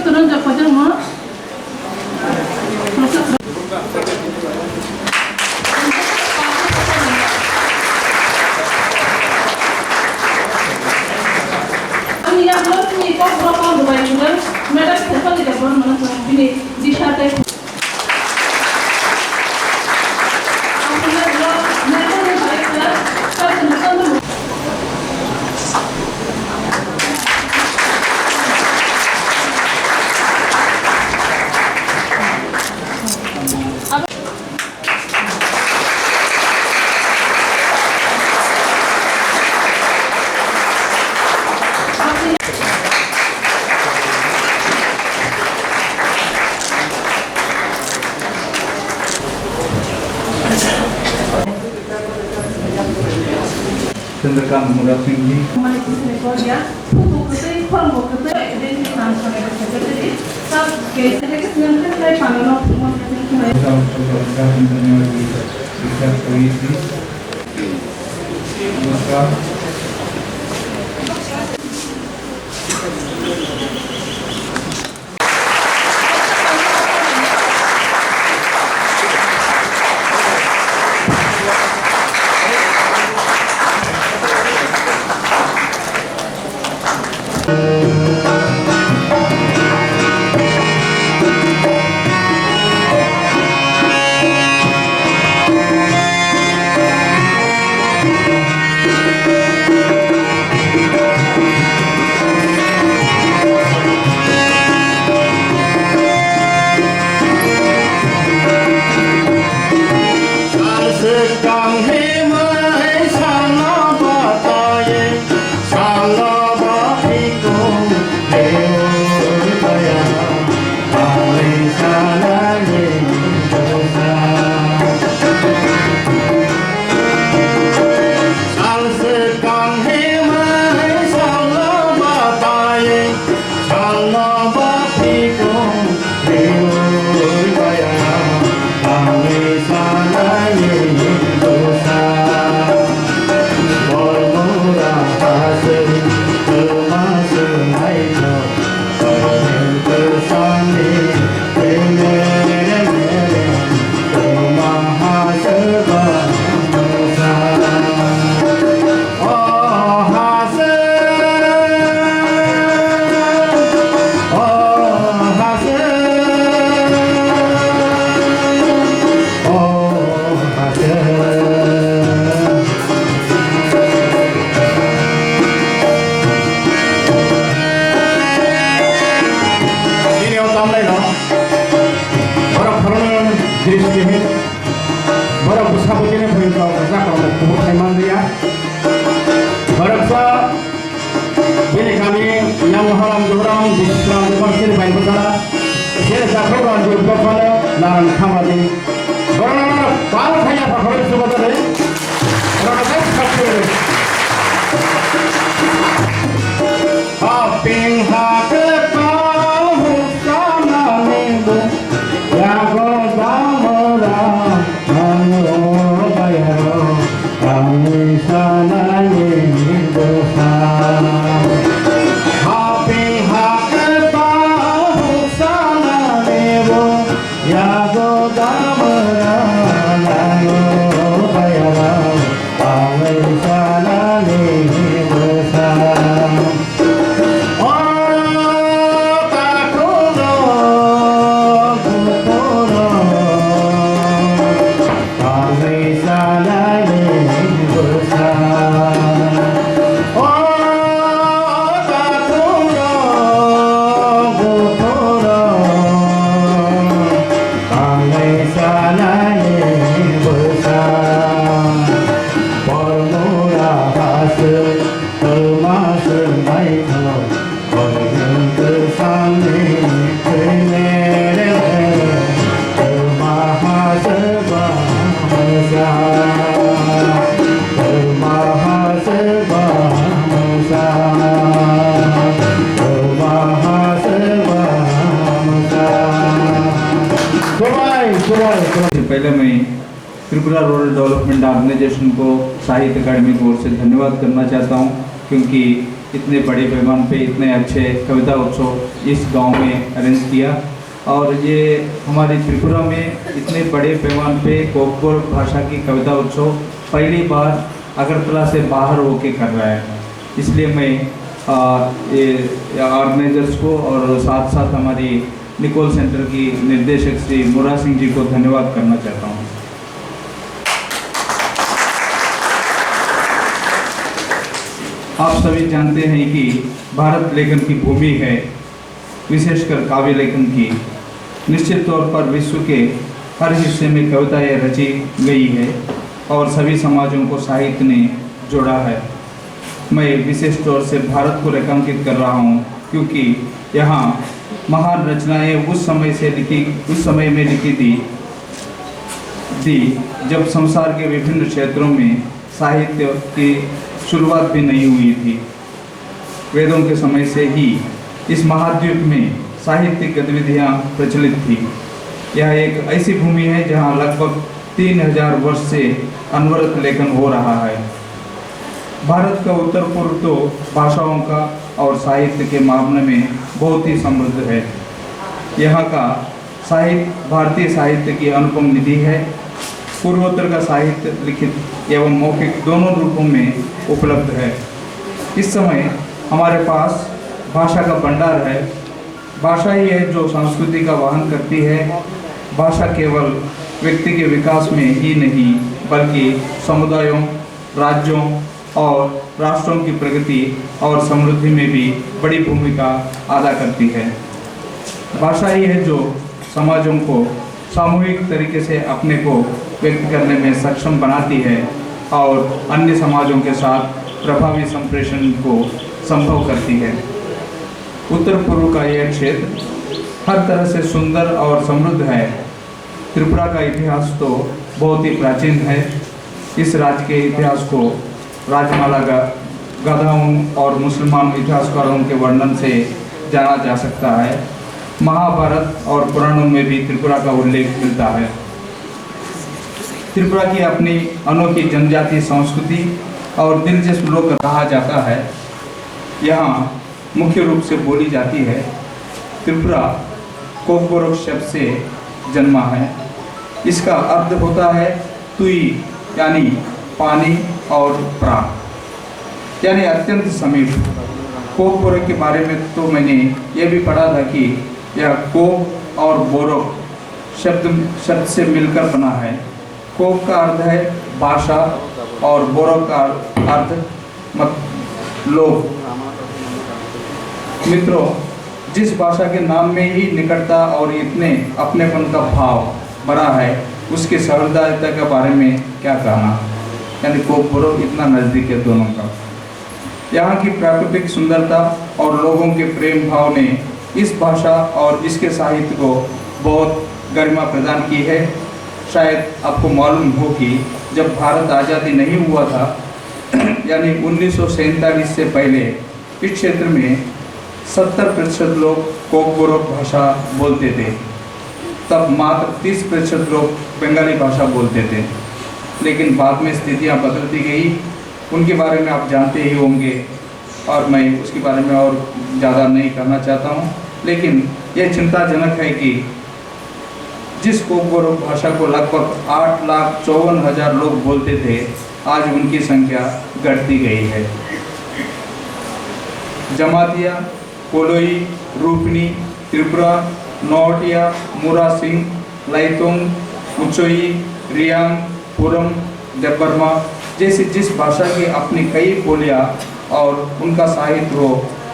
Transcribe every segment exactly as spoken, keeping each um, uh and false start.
Suranjak kotorma. Ang yakno chini kok rok ang dubai chwng Madam Sefali Debbarmano chwng bini disha tei Chandrakant Murasingh ji. Mai Kisne Koria, Phutu Kwtwi, Khorang Bo Kwtwi, Bini Nang Samajik Secretary, Sir K. Secretary, Nang Khlai Panano, Namaskar. Swkang himwi salno bataiwi, salno baphikung deui baya, bangwi sanani bwsa. Sal swkang himwi salno bataiwi, salno baphikung deui baya, bangwi sanani bwsa. Bormura hasing twma swng naithok, bormung kwchangni twma hasing bwsa. Borok khoroknwi dristi hin, borok bwsa bwtwini phaio rok rwchap rok kubur khai man liya. Boroksa bini kami yang haram joram bisram joram sini bai bwsa, sini jakhok rok jor bwsa narang khamadi. Borok pal khaya pakhoro suba tadi. Borok khaya pakhoro. Haping ha kwtal huksanani bo yago damora ano bayaro ani sanani dosa. Haping ha kwtal huksanani bo yago damora ano bayaro ani sanani dosa. Kwmasa naithok, koiring kwchangni thwi mere mere, kwmaha se ba mwsa, kwmaha se ba mwsa, kwmaha se ba mwsa. Chubai, chubai, chubai. Pele mai Tripura Rural Development Organization को साहित्य अकादमी की ओर से धन्यवाद करना चाहता हूँ, क्योंकि इतने बड़े पैमाने पे इतने अच्छे कविता उत्सव इस गांव में अरेंज किया, और ये हमारी त्रिपुरा में इतने बड़े पैमाने पे कोकबोरोक भाषा की कविता उत्सव पहली बार अगरतला से बाहर होके कर रहा है। इसलिए मैं, आ, ये ऑर्गेनाइजर्स को और साथ साथ हमारी निकोल सेंटर की निर्देशक श्री मुरा सिंह जी को धन्यवाद करना चाहता हूँ। आप सभी जानते हैं कि भारत लेखन की भूमि है, विशेषकर काव्य लेखन की। निश्चित तौर पर विश्व के हर हिस्से में कविताएं रची गई है और सभी समाजों को साहित्य ने जोड़ा है। मैं विशेष तौर से भारत को रेखांकित कर रहा हूँ, क्योंकि यहाँ महान रचनाएं उस समय से लिखी, उस समय में लिखी थी, थी, जब संसार के विभिन्न क्षेत्रों में साहित्य की शुरुआत भी नहीं हुई थी। वेदों के समय से ही इस महाद्वीप में साहित्यिक गतिविधियां प्रचलित थी। यह एक ऐसी भूमि है, जहां लगभग तीन हज़ार वर्ष से अनवरत लेखन हो रहा है। भारत का उत्तर पूर्व तो भाषाओं का और साहित्य के मामले में बहुत ही समृद्ध है। यहाँ का साहित्य भारतीय साहित्य की अनुपम निधि है। पूर्वोत्तर का साहित्य लिखित एवं मौखिक दोनों रूपों में उपलब्ध है। इस समय हमारे पास भाषा का भंडार है। भाषा ही है जो संस्कृति का वहन करती है। भाषा केवल व्यक्ति के विकास में ही नहीं, बल्कि समुदायों, राज्यों और राष्ट्रों की प्रगति और समृद्धि में भी बड़ी भूमिका अदा करती है। भाषा ही है जो समाजों को सामूहिक तरीके से अपने को व्यक्त करने में सक्षम बनाती है और अन्य समाजों के साथ प्रभावी संप्रेषण को संभव करती है। उत्तर पूर्व का यह क्षेत्र हर तरह से सुंदर और समृद्ध है। त्रिपुरा का इतिहास तो बहुत ही प्राचीन है। इस राज्य के इतिहास को राजमाला गा-, गाथाओं और मुसलमान इतिहासकारों के वर्णन से जाना जा सकता है। महाभारत और पुराणों में भी त्रिपुरा का उल्लेख मिलता है। त्रिपुरा की अपनी अनोखी जनजातीय संस्कृति और दिलचस्प लोक कहा जाता है। यहाँ मुख्य रूप से बोली जाती है। त्रिपुरा कोकबोरोक शब्द से जन्मा है। इसका अर्थ होता है तुई, यानी पानी, और प्राण, यानी अत्यंत समीप। कोकबोरोक के बारे में तो मैंने यह भी पढ़ा था कि यह कोक और बोरोक शब्द, शब्द से मिलकर बना है। कोक का अर्थ है भाषा और बोरोक का अर्थ मत लोग। मित्रों, जिस भाषा के नाम में ही निकटता और इतने अपनेपन का भाव भरा है, उसकी सहृदयता के बारे में क्या कहना? यानी कोकबोरोक इतना नजदीक है दोनों का। यहाँ की प्राकृतिक सुंदरता और लोगों के प्रेम भाव ने इस भाषा और इसके साहित्य को बहुत गरिमा प्रदान की है। शायद आपको मालूम हो कि जब भारत आज़ादी नहीं हुआ था, यानी उन्नीस सौ सैंतालीस से पहले, इस क्षेत्र में सत्तर प्रतिशत लोग कोकबोरोक भाषा बोलते थे। तब मात्र तीस प्रतिशत लोग बंगाली भाषा बोलते थे। लेकिन बाद में स्थितियां बदलती गई, उनके बारे में आप जानते ही होंगे और मैं उसके बारे में और ज़्यादा नहीं कहना चाहता हूँ। लेकिन यह चिंताजनक है कि जिस कोकबोरोक भाषा को लगभग आठ लाख चौवन हज़ार लोग बोलते थे, आज उनकी संख्या घटती गई है। जमातिया, कोलोई, रूपनी, त्रिपुरा, नौटिया, मुरासिंग, लाइतोंग, उचोई, रियांग, पुरम, देबबर्मा जैसी जिस भाषा की अपनी कई बोलियाँ और उनका साहित्य हो,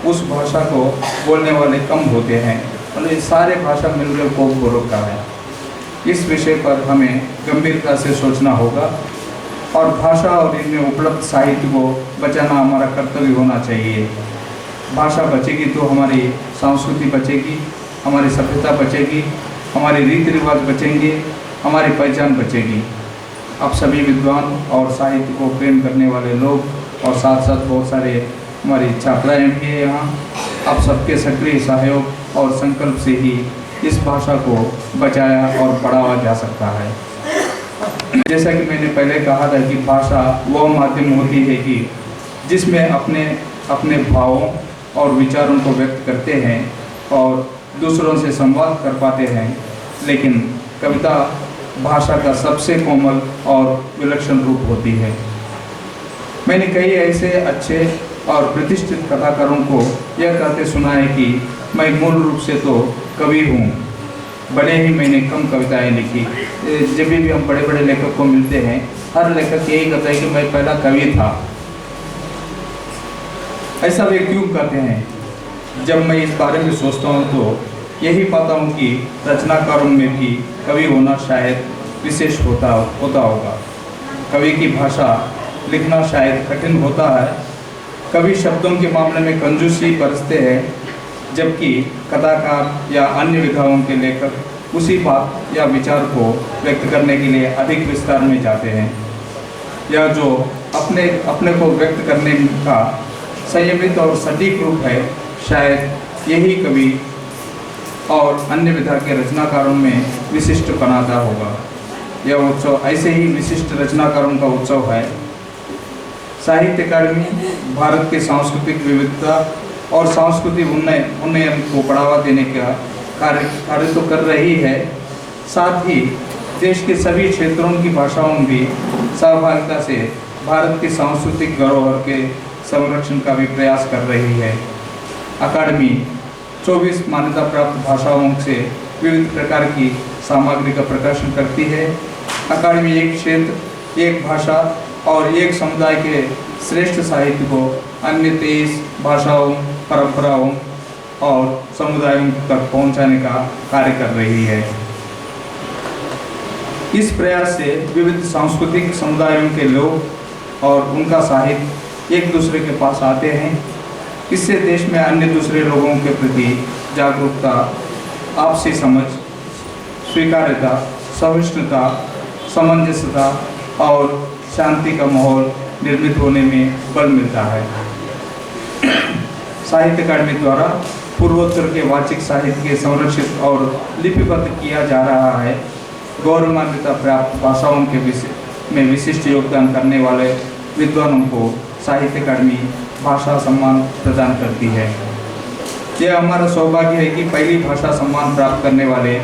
उस भाषा को बोलने वाले कम होते हैं। मतलब, ये सारे भाषा मिलकर कोकबोरोक का है। इस विषय पर हमें गंभीरता से सोचना होगा और भाषा और इनमें उपलब्ध साहित्य को बचाना हमारा कर्तव्य होना चाहिए। भाषा बचेगी तो हमारी संस्कृति बचेगी, हमारी सभ्यता बचेगी, हमारे रीति रिवाज बचेंगे, हमारी पहचान बचेगी। आप सभी विद्वान और साहित्य को प्रेम करने वाले लोग और साथ साथ बहुत सारे हमारी छात्राएं भी हैं यहाँ। आप सबके सक्रिय सहयोग और संकल्प से ही इस भाषा को बचाया और बढ़ावा जा सकता है। जैसा कि मैंने पहले कहा था कि भाषा वह माध्यम होती है कि जिसमें अपने, अपने भावों और विचारों को व्यक्त करते हैं और दूसरों से संवाद कर पाते हैं, लेकिन कविता भाषा का सबसे कोमल और विलक्षण रूप होती है। मैंने कई ऐसे अच्छे और प्रतिष्ठित कथाकारों को यह कहते सुना है कि मैं मूल रूप से तो कवि हूँ, भले ही मैंने कम कविताएं लिखी। ए, जब भी हम बड़े-बड़े लेखक को मिलते हैं, हर लेखक यही कहता है कि मैं पहला कवि था। ऐसा वे क्यों कहते हैं? जब मैं इस बारे में सोचता हूँ, तो यही पाता हूँ कि रचनाकारों में भी कवि होना शायद विशेष होता, होता होगा। कवि की भाषा लिखना शायद कठिन होता है। कवि शब्दों के मामले में कंजूसी बरतते हैं, जबकि कथाकार या अन्य विधाओं के लेखक उसी बात या विचार को व्यक्त करने के लिए अधिक विस्तार में जाते हैं। यह जो अपने, अपने को व्यक्त करने का संयमित और सटीक रूप है, शायद यही कवि और अन्य विधा के रचनाकारों में विशिष्ट बनाता होगा। यह उत्सव ऐसे ही विशिष्ट रचनाकारों का उत्सव है। साहित्य अकादमी भारत के सांस्कृतिक विविधता और सांस्कृतिक उन्नय-, उन्नयन को बढ़ावा देने का कार्य, कार्य तो कर रही है, साथ ही देश के सभी क्षेत्रों की भाषाओं की सहभागिता से भारत की सांस्कृतिक धरोहर के संरक्षण का भी प्रयास कर रही है। अकादमी चौबीस मान्यता प्राप्त भाषाओं से विविध प्रकार की सामग्री का प्रकाशन करती है। अकादमी एक क्षेत्र, एक भाषा और एक समुदाय के श्रेष्ठ साहित्य को अन्य तेईस भाषाओं, परंपराओं और समुदायों तक पहुंचाने का कार्य कर रही है। इस प्रयास से विविध सांस्कृतिक समुदायों के लोग और उनका साहित्य एक दूसरे के पास आते हैं। इससे देश में अन्य दूसरे लोगों के प्रति जागरूकता, आपसी समझ, स्वीकार्यता, सहिष्णुता, सामंजस्यता और शांति का माहौल निर्मित होने में बल मिलता है। साहित्य अकादमी द्वारा पूर्वोत्तर के वाचिक साहित्य के संरक्षित और लिपिबद्ध किया जा रहा है। गौरवान्वित प्राप्त भाषाओं के विशि-, में विशिष्ट योगदान करने वाले विद्वानों को साहित्य अकादमी भाषा सम्मान प्रदान करती है। यह हमारा सौभाग्य है कि पहली भाषा सम्मान प्राप्त करने वाले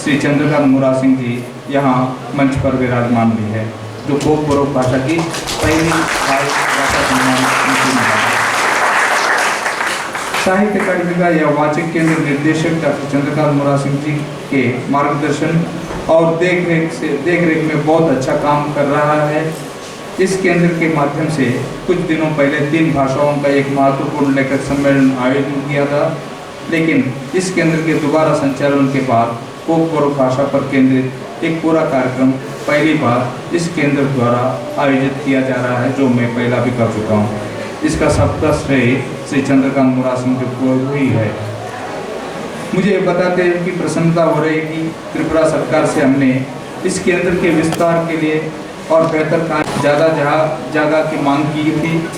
श्री चंद्रकांत मुरा सिंह जी यहाँ मंच पर विराजमान भी है, जो कोकबोरोक भाषा की पहली भाषा सम्मान उनको मिला है। साहित्य अकादमी का यह वाचक केंद्र निर्देशक डॉक्टर चंद्रकांत मुरा सिंह जी के मार्गदर्शन और देखरेख से, देखरेख में बहुत अच्छा काम कर रहा है। इस केंद्र के माध्यम से कुछ दिनों पहले तीन भाषाओं का एक महत्वपूर्ण लेखक सम्मेलन आयोजित किया था, लेकिन इस केंद्र के दोबारा संचालन के बाद कोकबोरोक भाषा पर केंद्रित एक पूरा कार्यक्रम पहली बार इस केंद्र द्वारा आयोजित किया जा रहा है, जो मैं पहला भी कर चुका हूँ। इसका सबका श्रेय श्री चंद्रकांत मुरा सिंह को ही है। मुझे बताते हुए कि प्रसन्नता हो रही है कि त्रिपुरा सरकार से हमने इस केंद्र के विस्तार के लिए और बेहतर कार्य, ज़्यादा जहा-, जगह की मांग की थी।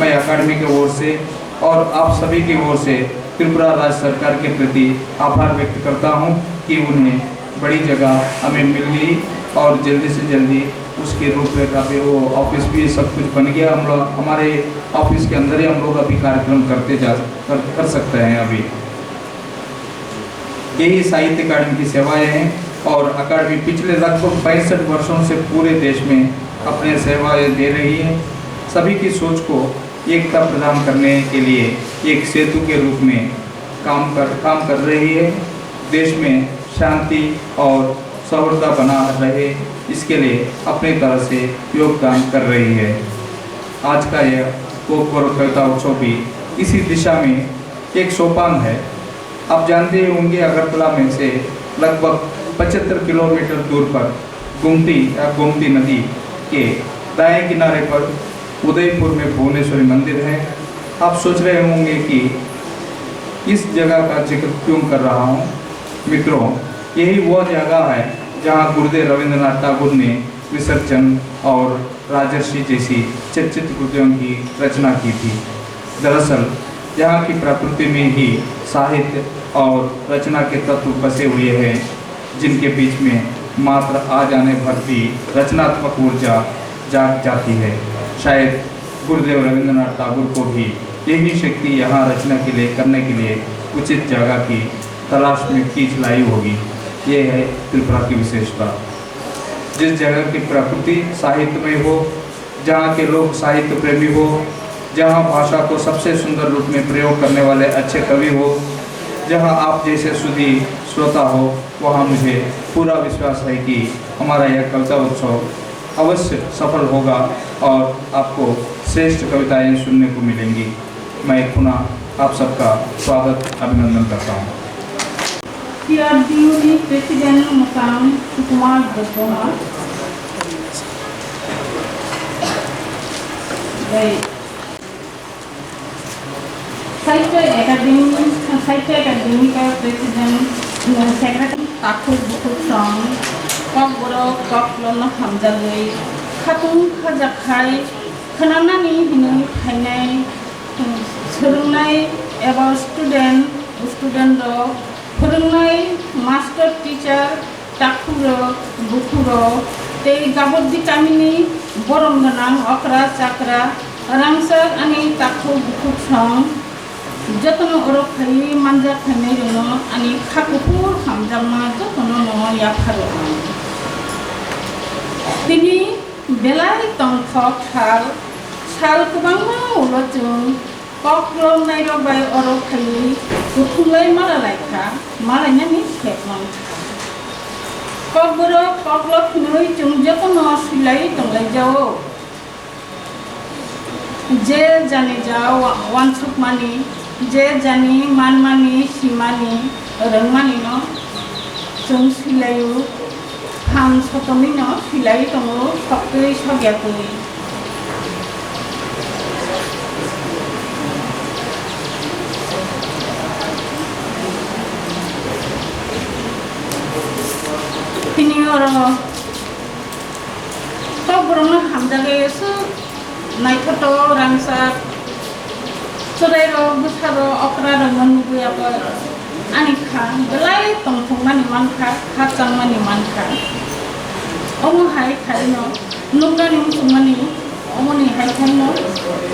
मैं अकादमी की ओर से और आप सभी की ओर से त्रिपुरा राज्य सरकार के प्रति आभार व्यक्त करता हूँ कि उन्हें बड़ी जगह हमें मिल गई और जल्दी से जल्दी उसके रूपरेखा पे वो ऑफिस भी सब कुछ बन गया। हम लोग, हमारे ऑफिस के अंदर ही हम लोग अभी कार्यक्रम करते जा, कर, कर सकते हैं अभी। यही साहित्य अकादमी की सेवाएं हैं और अकादमी पिछले लगभग पैंसठ वर्षों से पूरे देश में अपने सेवाएं दे रही है। सभी की सोच को एकता प्रदान करने के लिए एक सेतु के रूप में काम कर, काम कर रही है। देश में शांति और सौहार्द बना रहे, इसके लिए अपनी तरह से योगदान कर रही है। आज का यह कोकबोरोक कविता उत्सव भी इसी दिशा में एक सोपान है। आप जानते ही होंगे, अगरतला में से लगभग पचहत्तर किलोमीटर दूर पर गुमटी या गोमती नदी के दाएं किनारे पर उदयपुर में भुवनेश्वरी मंदिर है। आप सोच रहे होंगे कि इस जगह का जिक्र क्यों कर रहा हूँ। मित्रों, यही वह जगह है जहाँ गुरुदेव रविंद्रनाथ टैगोर ने विसर्जन और राजर्षि जैसी चर्चित कृतियों की रचना की थी। दरअसल यहाँ की प्रकृति में ही साहित्य और रचना के तत्व बसे हुए हैं, जिनके बीच में मात्र आ जाने भर भी रचनात्मक ऊर्जा जाग जाती है। शायद गुरुदेव रविंद्रनाथ टैगोर को भी यही शक्ति यहाँ रचना के लिए, करने के लिए उचित जगह की तलाश में खींच लाई होगी। ये है त्रिपुरा की विशेषता। जिस जगह की प्रकृति साहित्यमय हो, जहाँ के लोग साहित्य प्रेमी हो, जहाँ भाषा को सबसे सुंदर रूप में प्रयोग करने वाले अच्छे कवि हो, जहाँ आप जैसे सुधी श्रोता हो, वहाँ मुझे पूरा विश्वास है कि हमारा यह कविता उत्सव अवश्य सफल होगा और आपको श्रेष्ठ कविताएं सुनने को मिलेंगी। मैं पुनः आप सबका स्वागत, अभिनंदन करता हूँ। T R D U ni President Mwchang Sukumar Debbarma. Bai. Sahitya Academy, Sahitya Academy ka President, Secretary. Takhuk bukhuk song, kokborok koklopno hamjagwi, khatung khajakhai, khwnanani hinwi phainai, swrwngnai eba student, student rok, phwrwngnai master, teacher, takhukrok, bukhurok, tei Gaboddi kamini borom gwnang okra chakra, rangchak ani takhuk bukhuk song, jotono oro phaiwi manjak phainairokno ani kha kuphur hamjakma jotono no yapharo ang. Tini belai tongthok sal, sal kwbangma ulo chwng koklopnairok bai oro phaiwi kuthumlai mala lai kha, malainani sep man kha. Kokborok koklop hinwi chwng jotono swilaiwi tonglaijao. Je jani ja wa-, wansukmani, je jani manmani, simani, rwngmanino chwng swilaio, phan sotonino swilaiwi tongo, soktwi sokyatwi. Tini oro Kokborokno hamjagwi aswk naithotok rangchak chwrairok, bwsarok, okrarokno nugwi abo ani kha belai tongthokmani mankha, khakchangmani mankha. Omo hai khaino nuknani muchungmani, omoni hai khaino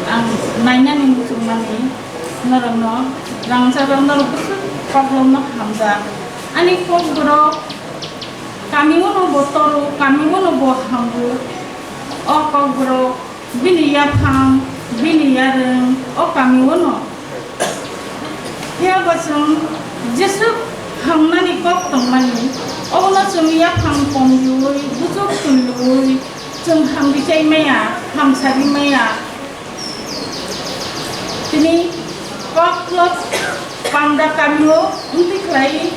ang nainani muchungmani norokno rangchakrok norok bwswk kokrokno hamjak. Ani kokborok Kami uno bo toru, kami uno bo hambu. O kokborok, bini yaphang, bini yarwng, o kami uno. Phiya bo chwng jeswk hamnani kok tongmani, obono chwng yaphang pomliui, buchuk tunliui, chwng hamrichai maya, hamsari maya. Tini koklop panda kamio wngtwi khlai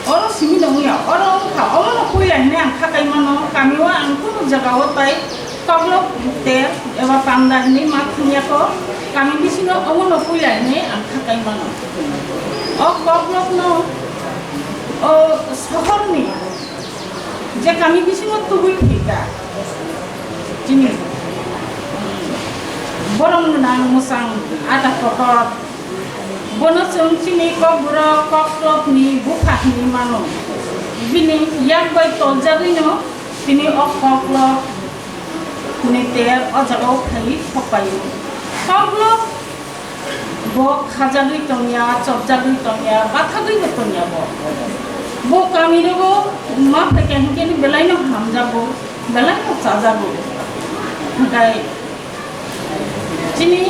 oro simi nongya, oro wngkha, omono puila hinwi ang khakai mano, kamio ang kunu jagao tai koklop ter eba panda hinwi ma thangya kho, kami bisingo omono puila hinwi ang khakai mano. O koklopno o sohorni je kami bisingo tubui phika, chini borom gwnang mwchang ada kotor, bono chwng chini kokborok koklopni bupha hinwi mano. Bini yak bai toljagwino tini o koklopni ter o jagao phaiwi sokpaio. Koklop Bo khajagwi tongya, chopjagwi tongya, bathagwibo tongya bo. Bo kamirogo ma phaikha hinkhe ni belaino hamjago, belaino chajago. Hwnkhe chini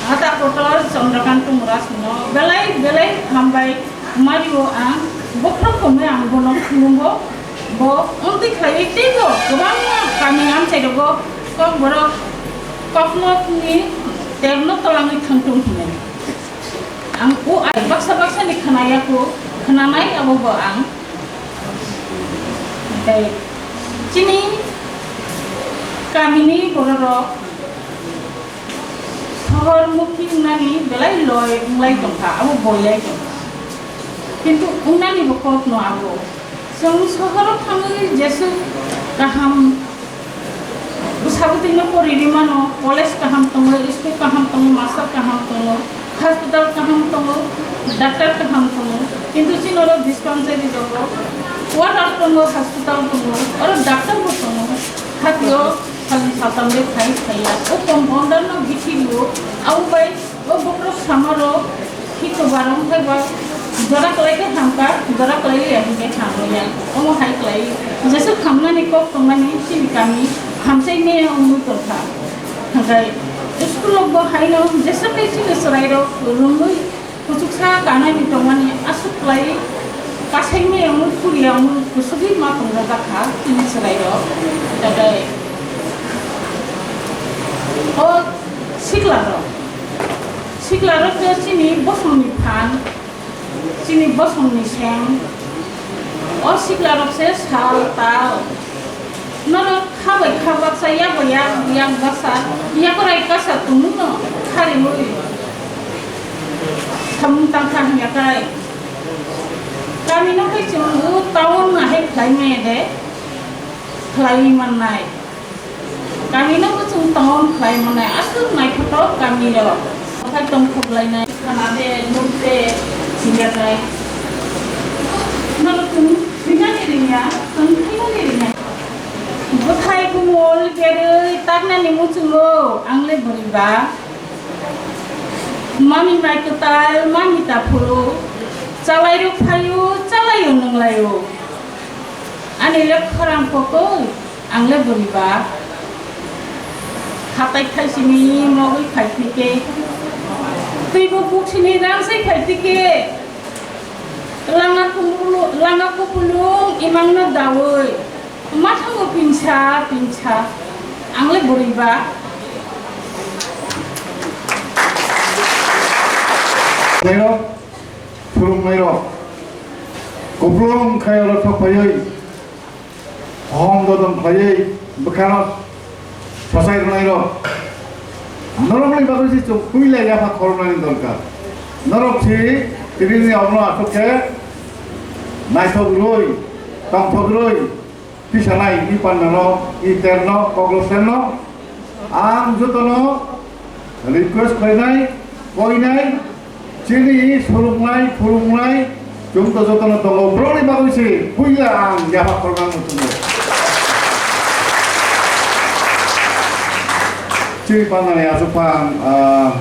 hata kotor Chandrakant Tumura sino belai belai hambai. Mario ang bokhorok tongwi ang bono khulumgo, bo wngtwi khlaiwi teibo kwbangma kami amchairogo kokborok koklopni terno twlangwi thangthung hwnwi. Ang o ai baksa baksani khwnaya kho, khwnanai abo bo ang. Tei chini kamini bororok Sohor mukhi wngnani belai loi wnglai tongkha, abo boilai tongkha. Kintu wngnani bo kokno abo. Chwng sohoro thangwi jeswk kaham bwsabwtwino pori rimano, college kaham tongo, school kaham tongo, master kaham tongo, hospital kaham tongo, doctor kaham tongo. Kintu chini oro dispensary tongo, quarter tongo, hospital tongo, oro doctor bo tongo. Hakhe o Saltam de khai khaiya. O compounder no bithi rio. Au bai o bokrok samaro hito barong khai ba jora kwlai khe hamkha, jora kwlai ya hinkhe hamya. Omo hai kwlai. Jesuk hamnani kok tongmani chini kami hamsai meya wngwi tongkha. Hwnkhe school rok bo haino jesuk kai chini chwrai rok rwngwi Kuchuksa kanani tongmani aswk kwlai kasaimani wngwi puriya wngwi kusugwi ma tongjak kha chini chwrairok. Tei o siklarok, siklarok khe chini bosongni phan, chini bosongni seng, o siklarok se sal tal, Norok kha bai kha baksa, yak bai yak, yak baksa, yakorai kasa tongmungno kharwi samung tangkha hwnyakhai. Kamino khe chwng o town ahai khlai maya de khlaiwi mannai. Kamino bo chwng town khlai mannai, aswk naithothok kamirok. Okhai tongthok lainai, khana de, nuk de, hwnyakhai. Norok chwng swinani ringya, chwng khainani ringya. Bwthai bumul berwi taknani muchungo ang le bwrwi ba. Mami mai kwtal, mami taphuru, chalairok phaio, chalaio nwnglaio. Ani le khorang kokoi, ang le bwrwi ba. Hatai thaisini mogwi phai tike, twibo buksini rangsai phai tike. Langa kupulung, langa kupulung imangno dawi. Mathango pinsa, pinsa. Ang le bwrwi ba. Nairok, phwrwngnairok. Kupulung khai oro thok phaiwi. Hom dodom khlaiwi bwkhano swchai rwnairok. Norokni bagwi se chwng puila yapha khoroknani dorkar. Norok si tinini obono aswk khe naithok rwi, tongthok rwi, tisanai i pandano, i terno, kokloserno. Ang jotono request khlainai, koinai, chini swrwngnai, phwrwngnai, chwng to jotono tongo, borokni bagwi se puila ang yapha khorokna muchungo. Chini pandani aswk phang, ah,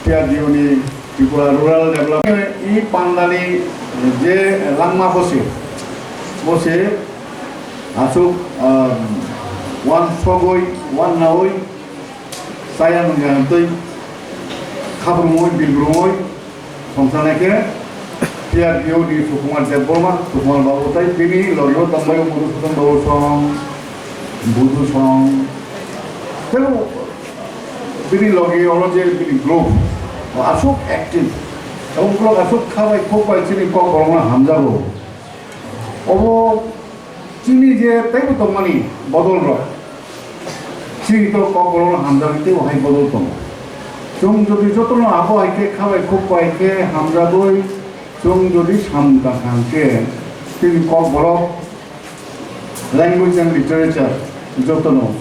T R D O ni Tripura Rural Development i pandani je langma bo se, bo se aswk, ah, uansugwi, uannaui, Chaya nungya twi khabrumwi, bilbrumwi songchana khe T R D O ni Sukumar Debbarma, Sukumar Babu tei bini logi o tongbai Madhusudan Babu song, Budu song. Tei bini logi oro je bini group, aswk active. Abo ukulok aswk kha bai khuk bai chini kok borokno hamjago. Obo chini je teibo tongmani bodol rok. Chini to kokborokno hamjagwi teibo hai bodol tongo. Chwng jodi jotono abo hai khe kha bai khuk bai khe hamjagwi chwng jodi samung tangkha hwnkhe chini kokborok language and literature jotono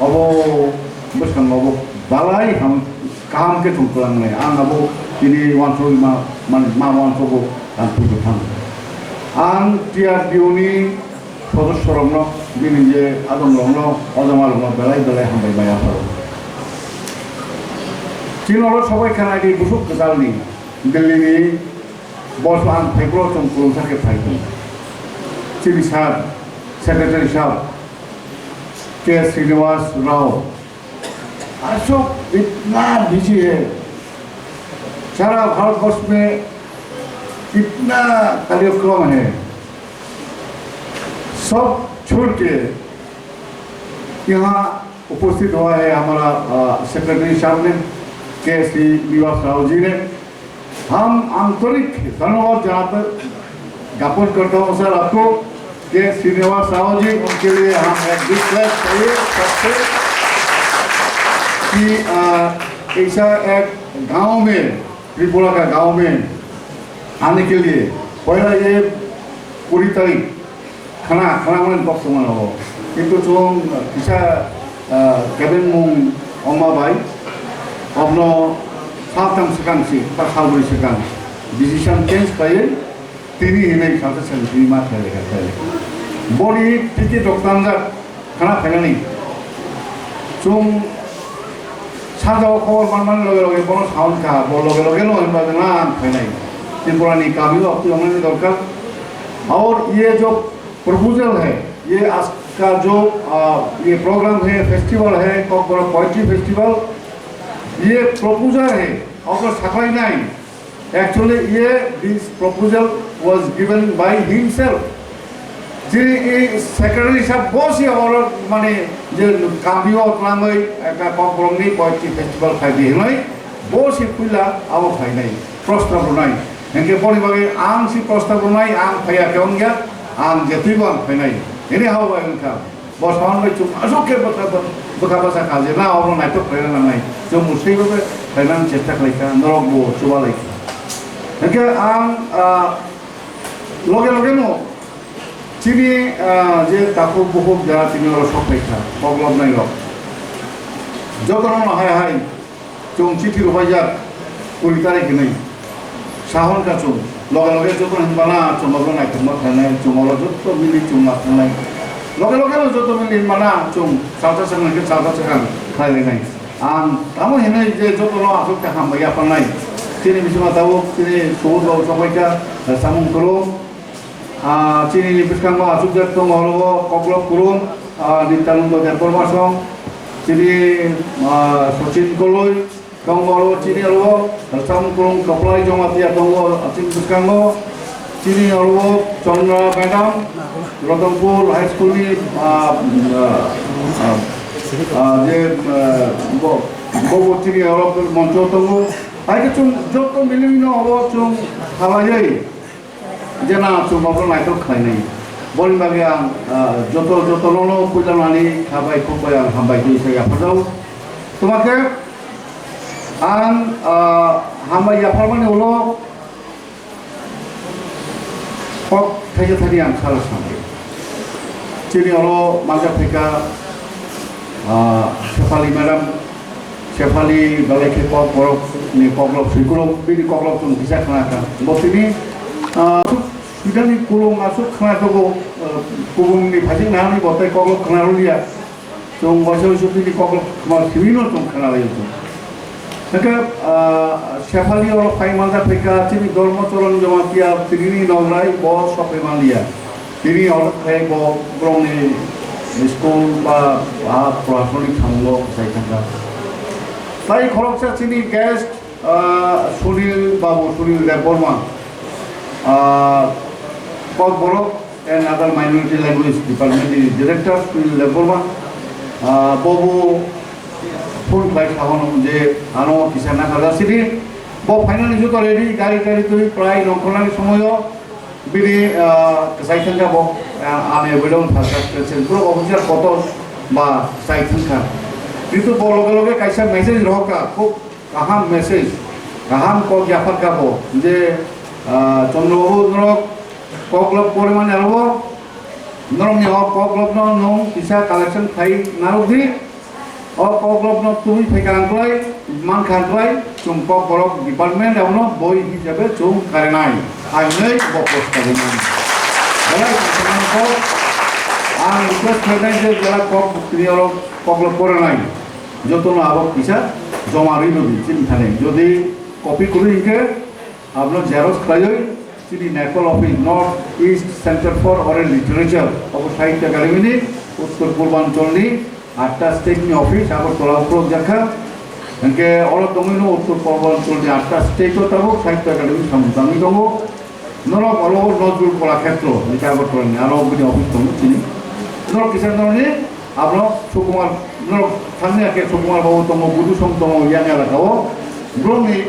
obo bwskango obo balai ham kaham khe chwng twlangnai. Ang abo tini uansugwi ma, mani ma uansugo ang thwi kwthang. Ang T R D O ni Sodosyorokno, bini je adongrokno, ojamarokno belai belai hambai maya pharo. Chini oro sobai kha naidi busuk kwtalni, Delhi ni, boso ang phaikro chwng kwrwngsa khe phai tongo. Chini sir, secretary sir, K Srinivas Rao, Ashok इतना बिजी है, सारा भारतवर्ष में कितना कार्यक्रम है, सब छोड़ के यहाँ उपस्थित हुआ है हमारा, अ, सेक्रेटरी साहब ने, के श्रीनिवास राव जी ने। हम आंतरिक धन्यवाद जनाते, ज्ञापन करता हूँ सर आपको, के श्रीनिवास राव जी, उनके लिए हम एक big clap चाहिए सबसे, कि, अ, ऐसा एक गांव में, त्रिपुरा का गांव में आने के लिए, पहला ये पूरी तारीख Khana, khana mani kok tongmani o. Kintu chwng kisa, ah, kebengmung wngma bai, obno saltham swkang si, ba salbrwi swkang decision change khlaiwi tini hinwi salsa swkang tini ma khlai lekha khlai lekha. Boni ticket rok tangjak khana phainani. Chwng sajao khobor manmani loge loge bono saun kha, bo loge loge no hwnba na ang phainai. Tripura ni kami o abtwi wngnani dorkar. Aur ye jo proposal hai, ye aaj ka jo, ah, ye program hai, festival hai, Kokborok Poetry Festival, ye proposal hai, aur saklai nai. Actually, ye, this proposal was given by himself. Chini i secretary sahab bo si oro mane je kami o twlangwi ekta Kokborok ni poetry festival khai di hinwi bo si puila abo khainai, prostab rwnai. Hingke boni bagwi ang si prostab rwnai, ang phaiya khe wngya, ang jetwibo ang phainai. Anyhow, I will come. Bo saman bai chwng aswk khe bwkha, bwkha bwsa kha je na obo naitok khlaina nangnai. Chwng mwswi bai khlainani chesta khlai kha, norok bo chuba lai kha. Hingke ang, ah, loge loge no chini, ah, je takhuk bukhuk jara tini oro sok phai kha, koklopnai rok. Jotono no hai hai. Chwng chithi rwbaijak kuri tarik hinwi. Sahon ka chwng. Loge loge joto hinmana chwng abo naithokma khlainai, chwng oro joto mili chwng ma thangnai. Loge loge no joto mili hinmana chwng salsa swkang khe salsa swkang khlai lainai. Ang tamo hinwi je joto no aswk khe hambai yapharnai. Chini bisingo tabuk chini Subodh babu sokbaikha, samung kwrwng. Ah, chini ni bwskango achukjak tongo oro o Koklop Kurum, ah, Nityananda Debbarma song, chini, ah, Sachin Koloi tongo oro, chini oro o Rwcham Kurum Kwplai Jamatia tongo, ah, chini bwskango, chini oro o Chandra Madam, Ratanpur High School ni, ah, ah, ah, ah, je, ah, bo, bo, bo chini oro moncho tongo. Hai khe chwng joto milwi no oro chwng khalaiwi. Je na chwng bobo naithok khlainai. Boni bagwi ang, ah, joto, joto nono puila nani kha bai khuk bai ang hambai twi sai yapharjao. Twma khe ang, ah, hambai yapharmani ulo kok thaisa thani ang sal sanai. Chini oro manjak phaikha, ah, Shefali madam, Shefali belai khe Kokborok ni Koklop Swikulung, bini Koklop chwng kisa khna kha. Bo tini, ah, Swidani kulung aswk khna tongo, ah, kubun ni phaising nahani bo tei Koklop khna rwliya. Chwng waisa waisa bini Koklop khma simi no chwng khna lai chwng. Hwnkhe, ah, Shefali oro phai manjak phaikha chini Dharmacharan Jamatia tini ni nograi bo sok phai manliya. Tini oro khai bo borokni school ba, ah, prashanik samungo sai thangkha. Tai khoroksa chini guest, ah, Sunil Babu, Sunil Debbarma, ah, Kokborok and Other Minority Language Department ni Director Sunil Debbarma, ah, bo bo phone khlai sahono je ano kisa nakharjak sidi. Bo finally joto ready, gari tari twi prai nongkhornani somoyo bini, ah, kwchai thangkha bo, ah, ani abo dong thangkha, special borok officer kotor ba kwchai thangkha. Kintu bo loge loge kaisa message rohorkha, khub kaham message, kaham kok yapharkha bo je, ah, Chandra babu norok Koklop porimani aro norokni o Koklopno nwng kisa collection khai narwkdi. O Koklopno tubui phaikha ang klai, mankha ang klai, chwng Kokborok department abono boi hisabe chwng karinai. Ang nei bo post kabui man. Belai ang kok, ang request khlainai je jara kok tini oro Koklop porinai. Jotono abo kisa joma rwi rwdi chini thani. Jodi copy kwrwi hinkhe, abono xerox khlaiwi chini Nepal office, North East Center for Oral Literature, obo Sahitya Academy ni Uttor Purbanchal ni atta state ni office Agartala o khulokjakha. Hwnkhe oro tongwino Uttor Purbanchal ni atta state o tabuk Sahitya Academy samung tangwi tongo. Norok oro Nazrul Kalakhetro, hwnkhe Agartala ni aro bini office tongo chini. Norok kisa norokni Abono Sukumar, norok thangni hakhe Sukumar babu tongo, Budu Song tongo, yang elaka o. Borokni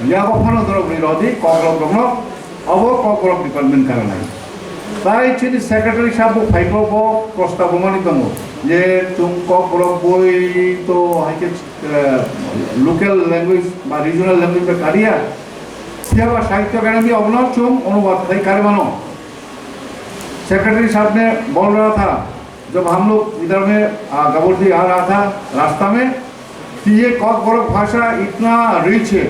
yago phano norok ri rodi, Kokborok rokno, abo Kokborok department karanai. Tai chini secretary sahab bo phai bo, bo prostab rwmani tongo. Je chwng Kokborok boi to hai khe, eh, local language ba regional language bai kariya. Phiya ba Sahitya Academy abono chwng onubad khai kari mano. Secretary sahab ne bol raha tha, जब हम लोग इधर में, आ, गबर्दी आ रहा था, रास्ता में, कि ये कॉकबोरोक भाषा इतना रिच है,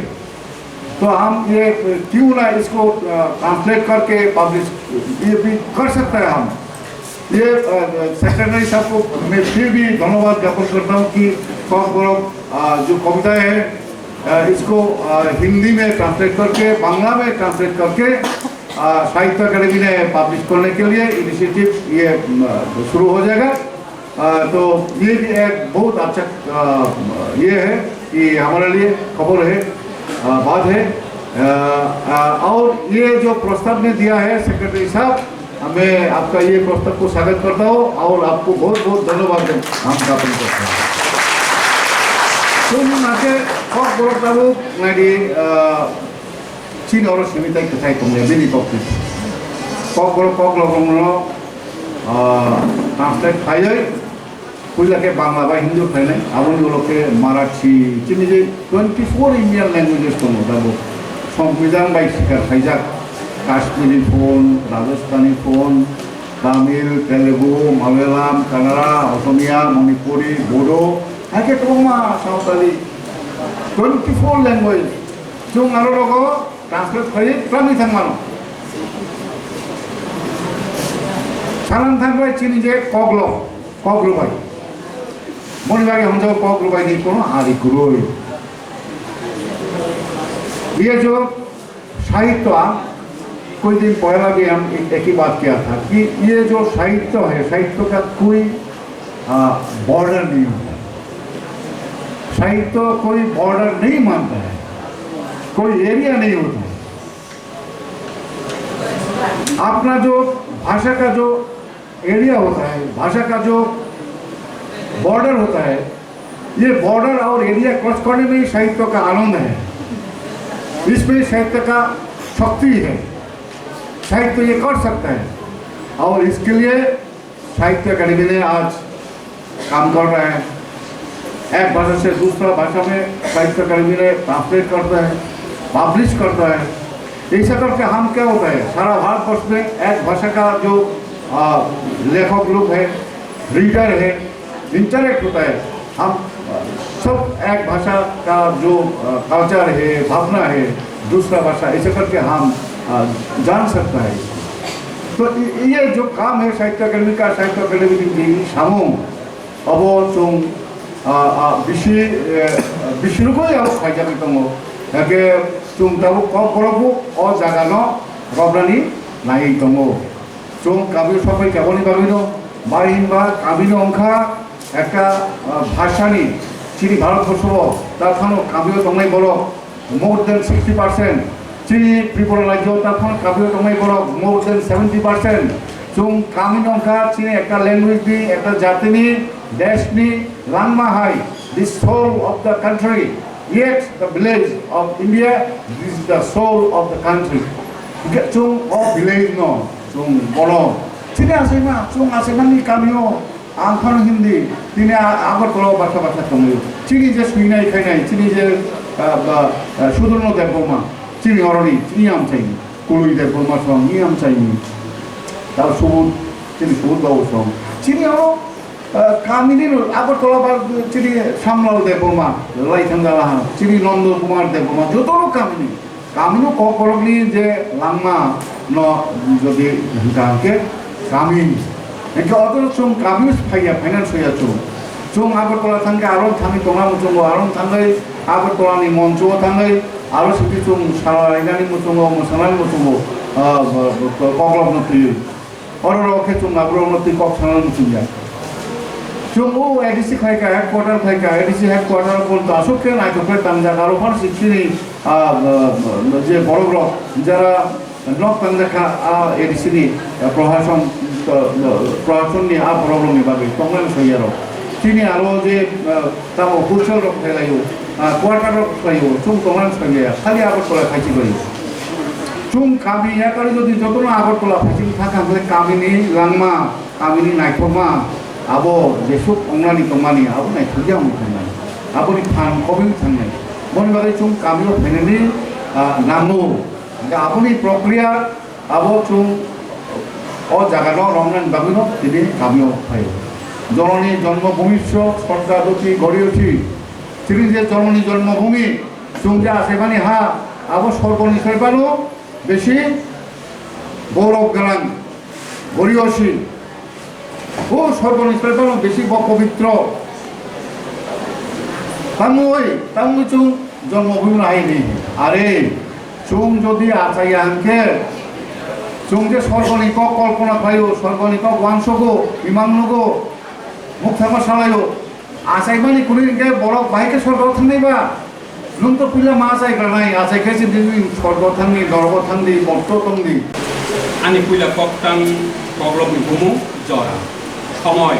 तो हम ये क्यों ना इसको, आ, ट्रांसलेट करके पब्लिश ये भी कर सकते हैं हम। ये, अ, सेक्रेटरी साहब को मैं फिर भी धन्यवाद ज्ञापन करता हूँ कि कॉकबरक, अ, जो कविता है, अ, इसको, अ, हिंदी में ट्रांसलेट करके, बांग्ला में ट्रांसलेट करके, अ, साहित्य अकेडमी ने पब्लिश करने के लिए इनिशिएटिव ये, अ, शुरू हो जाएगा। अ, तो ये भी एक बहुत अच्छा, अ, ये है कि हमारे लिए खबर है, अ, बात है। अ, अ, और ये जो प्रस्ताव ने दिया है सेक्रेटरी साहब, मैं आपका ये प्रस्ताव को स्वागत करता हूँ और आपको बहुत बहुत धन्यवाद हम ज्ञापन करता हूँ। Chwng naikhe Kokborok tabuk naidi, ah, chini oro simi tai kwthai tongle bini kokti. Kokborok koklogongno, ah, translate khaiwi puila khe Bangla bai Hindi khainai, aboni ulo khe Marathi, chini je twenty four Indian languages tongo tabuk. Songkwijang bai sikar khaijak Kashmiri phone, Rajasthani phone, Tamil, Telugu, Malayalam, Kannada, Asamiya, Manipuri, Bodo, hai khe kwbangma Santali, twenty four language. Chwng aro rogo translate khaiwi twlangwi thang mano. Salang thangbai chini je koklo, koklo bai. Boni bagwi hwnjago koklo bai ni kono ari kwrwi. Ye jo साहित्य, कुछ दिन पहला भी हम एक, एक ही बात किया था कि ये जो साहित्य है, साहित्य का कोई, आ, बॉर्डर नहीं होता। साहित्य कोई बॉर्डर नहीं मानता है, कोई एरिया नहीं होता है। अपना जो भाषा का जो एरिया होता है, भाषा का जो बॉर्डर होता है, ये बॉर्डर और एरिया क्रॉस करने में ही साहित्य का आनंद है, इसमें साहित्य का शक्ति है। साहित्य ये कर सकता है और इसके लिए साहित्य अकेडमी ने आज काम कर रहा है। एक भाषा से दूसरा भाषा में साहित्य अकेडमी ने ट्रांसलेट करता है, पब्लिश करता है। ऐसा करके हम क्या होता है, सारा भारतवर्ष में एक भाषा का जो, आ, लेखक लोग है, रीडर है, इंटरेक्ट होता है। हम, आ, सब एक भाषा का जो, आ, कल्चर है, भावना है, दूसरा भाषा, ऐसे करके हम, आ, जान सकता है। तो ये, ये जो काम है साहित्य अकेडमी का, साहित्य अकेडमी की ये समूह, abo chwng, ah, ah, bisi, eh, bisi rwgwi abo khaijagwi tongo. Hake chwng tabuk kokborokbo o jagano romnani naiwi tongo. Chwng kabui sokbai kaboni bagwino, bai hinba kabino wngkha ekta, ah, bhasani, chini Bharatborsho o ta phano kabio tongnai borok, more than sixty percent. Chini Tripura rajyo taphang kabio tongnai borok more than seventy percent. Chwng kami nongkha chini ekta language ni, ekta jati ni, desh ni langma hai, the soul of the country. Yet the village of India, this is the soul of the country. Hingke chwng o village no, chwng bono. Chini achaima, chwng achaima ni kami o Ang phano Hindi, tini a-, Agartala o baksa baksa tonglaio. Chini je swinai khainai, chini je, ah, ba, ah, Sudharma Debbarma, chini oroni, chini amchaini. Kului Debbarma song, ni amchaini. Tao Subud, chini Subud babu song. Chini oro, ah, kamini no Agartala ba chini Samlal Debbarma, lai thangdala ha, chini Nanda Kumar Debbarma, joto no kamini. Kamino kokborokni je langma no jodi hwnkha hwnkhe kami hwnkhe oto chwng kamino phaiya, finance hoya chwng. Chwng Agartala thangkhe aro thangwi tongna muchungo, aro thangwi Agartalani moncho thangwi aro siti chwng salainani muchungo, mwsanani muchungo, ah, kokrokno twiwi. Oro rok khe chwng aborokno twi kok sana muchungya. Chwng o A D C khlai kha, headquarter khlai kha, A D C headquarter o aswk khe naithok khe tangjak, aro phano se chini, ah, ah, je borok rok jara nok tangjak kha, ah, A D C ni, ah, prohason, ah, prohason ni ah borok rok ni bagwi tongnani soya rok. Chini aro je, ah, tamo hostel rok khlai laio, ah, quarter rok khlaio, chwng tongnani soya, khali Agartala khaisi bai. Chwng kami yakari jodi jotono Agartala phaising thangkha hwnkhe kamini langma, kamini naithokma, abo jesuk wngnani tongmani abo naithokya wngwi thangnai. Aboni phan kobwi thangnai. Boni bagwi chwng kamio phainani, ah, nango. Hwnkhe aboni prokriya abo chwng o jagano romnani bagwino tini kamio phaio. Jononi jonmobhumisyo swargadoti goriyoti. Chini je jononi jonmobhumi, chwng je achaimani ha, abo sorgoni saiphano besi gorok gwnang, goriyosi. O sorgoni srai bono bisi bo pobitro. Tamui, tamui chwng jonmo bhumi hai ni. Are, chwng jodi achaiya hwnkhe, chwng je sorgoni kok kolpona khlaio, sorgoni kok uansogo, imang nugo, mukthama salaio. Achaimani kunu hwnkhe borok bahai khe sorgo thangnai ba? Nwng to puila ma achai granai, achai khe chini sorgo thangni, norgo thangdi, mokto tongdi. Ani puila koktang koklopni bumung jora. Somoi.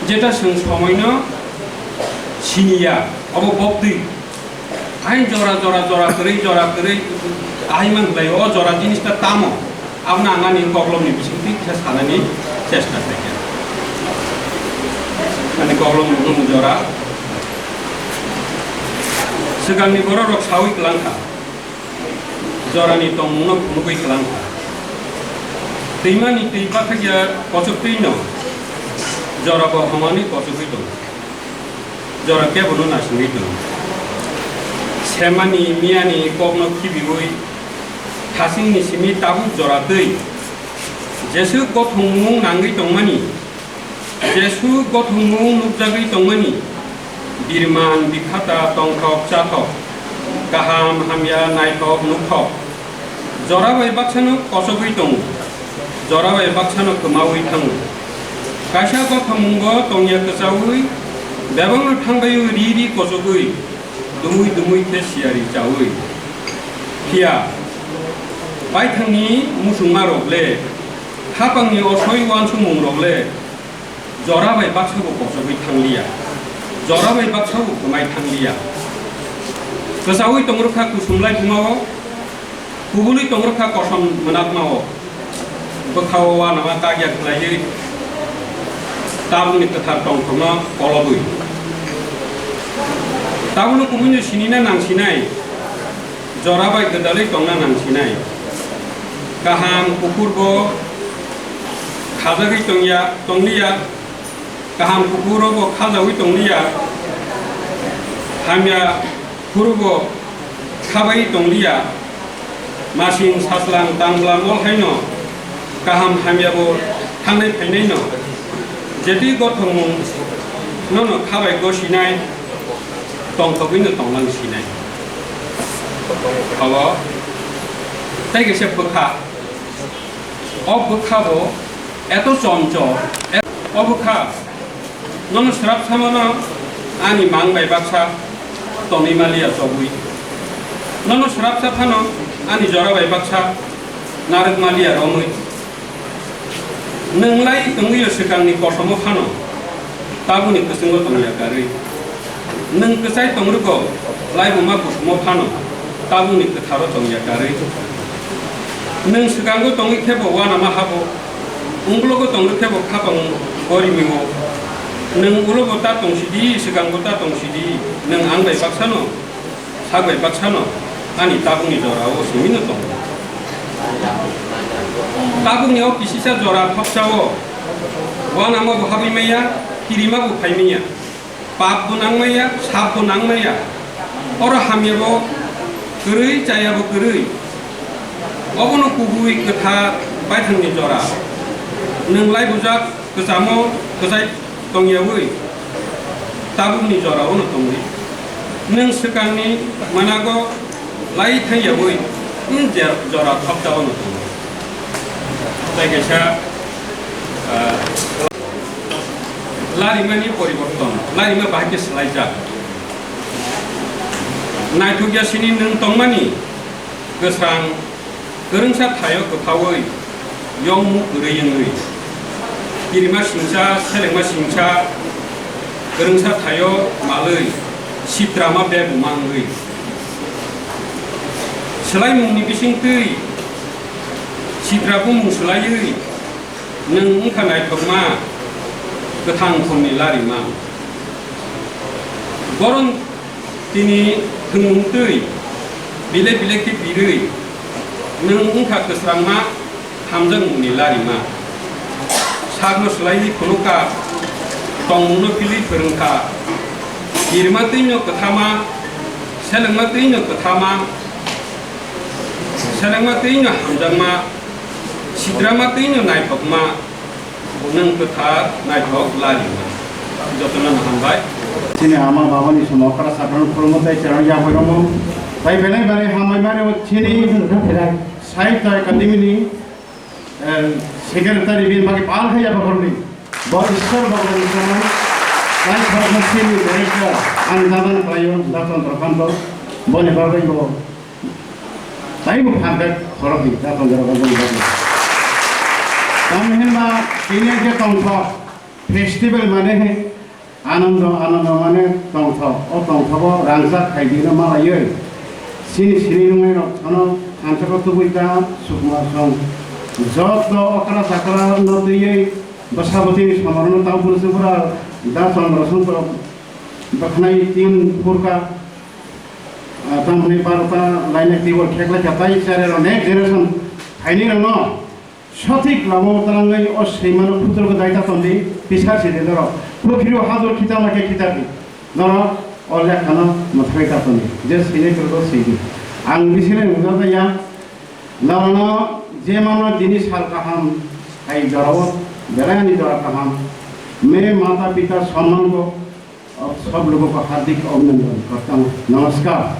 Jeta chwng somoino siniya, obo bokdi. Hai jora, jora, jora kwrwi, jora kwrwi, hai man khlai, o jora jinista tamo? Aboni ang ani koklopni bisingtwi kisa sanani chesta khlaikha. Ani koklopni bumung jora. Swkangni bororok saui kwlangkha. Jorani tongmungno phunugwi kwlangkha. Twimani twi bathakya kochoktwino jorabo hamani kochogwi tongo. Jora kebono naisingwi tongo. Semani miyani kokno khibiui thasingni simi tabuk jora twi jeswk gothongmung nangwi tongmani, jeswk gothongmung nukjagwi tongmani, birman bikhata tongthok chathok, kaham hamya naithok nukthok, jora bai baksano kochogwi tongo, jora bai baksano kwmaui thango. Kaisa gothomungbo tongya kwchaui, bebakno thangbaiwi ri ri kochogwi, dumui dumui khe siyari chaui. Phiya baithangni muchungmarok le, khapangni osoi uansukmungrok le, jora bai baksa bo kochogwi thangliya, jora bai baksa bo kwmai thangliya. Kwchaui tongrwkha kusum laibuma-o, kubulwi tongrwkha kosom mwnakma-o. Bwkha-o uanama kagya khlaiwi tabukni kwthar tongthokno kolobwi. Tabukno kubuino sinina nangsinai. Jora bai gwdalwi tongna nangsinai. Kaham kuphur bo khajagwi tongya, tongliya. Kaham kuphur bo khajaui tongliya. Hamya phuru bo khabai tongliya. Masing saslang tangbla mol haino kaham hamya bo thangnai phainaino. Jetwi gothomung nono khabai gosinai. Tongthogwino tonglang sinai. Abo tei kaisa bwkha. O bwkha bo eto chonchol, et-, o bwkha nono swrap samano ani mang bai baksa tonwi maliya chobwi. Nono swrap sa phano ani jora bai baksa narwk maliya romwi. Nwng lai tongwi o swkangni kosomo phano tabukni kwchwngo tongya karwi. Nwng kwchai tongrwgo laibuma kusumo phano tabukni kwtharo tongya karwi. Nwng swkango tongwi khe bo uanama habo, unglogo tongrwk khe bo khapang gorimiwo. Nwng ulobo ta tongsidi, swkango ta tongsidi, nwng ang bai baksano. Sak bai baksano ani tabukni jorao simino tongo. Tabukni o kisisa jora thopsao uanama bo habwi maya, kirima bo phai maya, pap bo nang maya, sap bo nang maya. Oro hamya bo kwrwi, chaya bo kwrwi. Obono kubui kwthar baithangni jora. Nwng lai bujak kwchamo kwchai tongyaui tabukni jorao no tongdi. Nwng swkangni manago lai thangyaui nwng je-, jora thopjao no tongo. Tei kaisa, ah, larimani poriborton, larima bahai khe swlaijak. Naithokya sini nwng tongmani kwsrang Kwrwngsa thaio kwthaui, yongmung kwrwi wngwi, kirima singsa, selengma singsa, kwrwngsa thaio malwi, sitrama bebuma wngwi. Swlaimungni bisingtwi sitra bumung swlaiwi, nwng wngkha naithokma, kwthang khumni larima. Boron Tini thwngmung twi bile bile khe birwi, nwng wngkha kwsrangma hamjakmungni larima. Sakno swlaiwi phunukha, tongmungno philwi phwrwngkha. Kirima twino kwthama, selengma twino kwthama, selengma twino hamjakma, sitrama twino naithokma. Nwng kwthar naithok lari. Jotono hambai. Chini ama babani somo okra sakran khulumwi tei cherang yapharwi omo. Tai belai belai hambai mani o chini Sahitya Academy ni, eh, secretary bini bagwi pal khai yapharwi. Bo Ishwar Bhagwan ni somo. Tai khoroksa chini director ani dadan khlaio, Daton Prakanto. Boni bagwi bo Taibo phan khe khoroknwi ta tongjak rok boni bagwi. Tamni hwnba tini je tongthok festival mane anondo, anondo mane tongthok. O tongthogo rangchak khaidino malaiwi. Chini sini nungni rok phano thansa kok tubui ta sukma song. Joto okra chakra no twiwi bwsa bwtwini somorno tang phuru chubura da Chandra Songkor bwkhnai tin phurkha. Ah, tamni barota laina table kheklai kha tai chare rok next generation phaini rok no sothik lama o twlangwi o swimano phutur gw dai ta tondi pisar sidi norok. Phukhiri o hajor khita ma khe khita di norok o lekha no mwthangwi ta tondi je swinai kwrwk o swidi. Ang bisini nukjakya norok no je mano jini sal kaham hai jora o belai ani jora kaham me mata pita somman ko Aap sab logon ko hardik abhinandan karta hoon. Namaskar.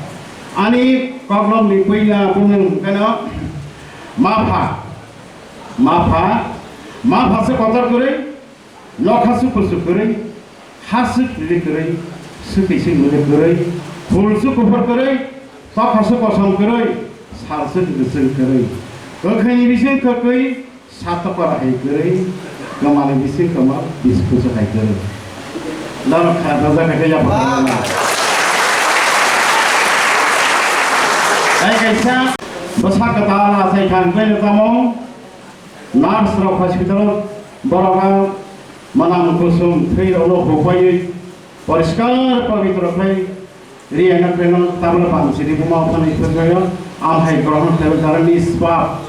Ani koklopni puila bumung hwnkhe no mapha. Mapha, mapha se kotor kwrwi, nokha se kuchuk kwrwi, ha se khilwi kwrwi, swtwi se mwlwi kwrwi, phul se kuphur kwrwi, tokha se kosom kwrwi, sal se kwchwng kwrwi. Kwkhwini bising kwkwi, Satokora hai kwrwi, kwmani bising kwma biskuso hai kwrwi. Norok kha dajak hai khe yapha kwrwi na. Tei kaisa bwsa kwtal achai kha hwnkhe tamo nurse rok hospital borok a mwnam kusum thwi rok no hupaiwi poriskar pabitro khlai Riya na khe no tabla bang sidi buma phani thwkhayo, am hai grohon khlaiwi jara nispap.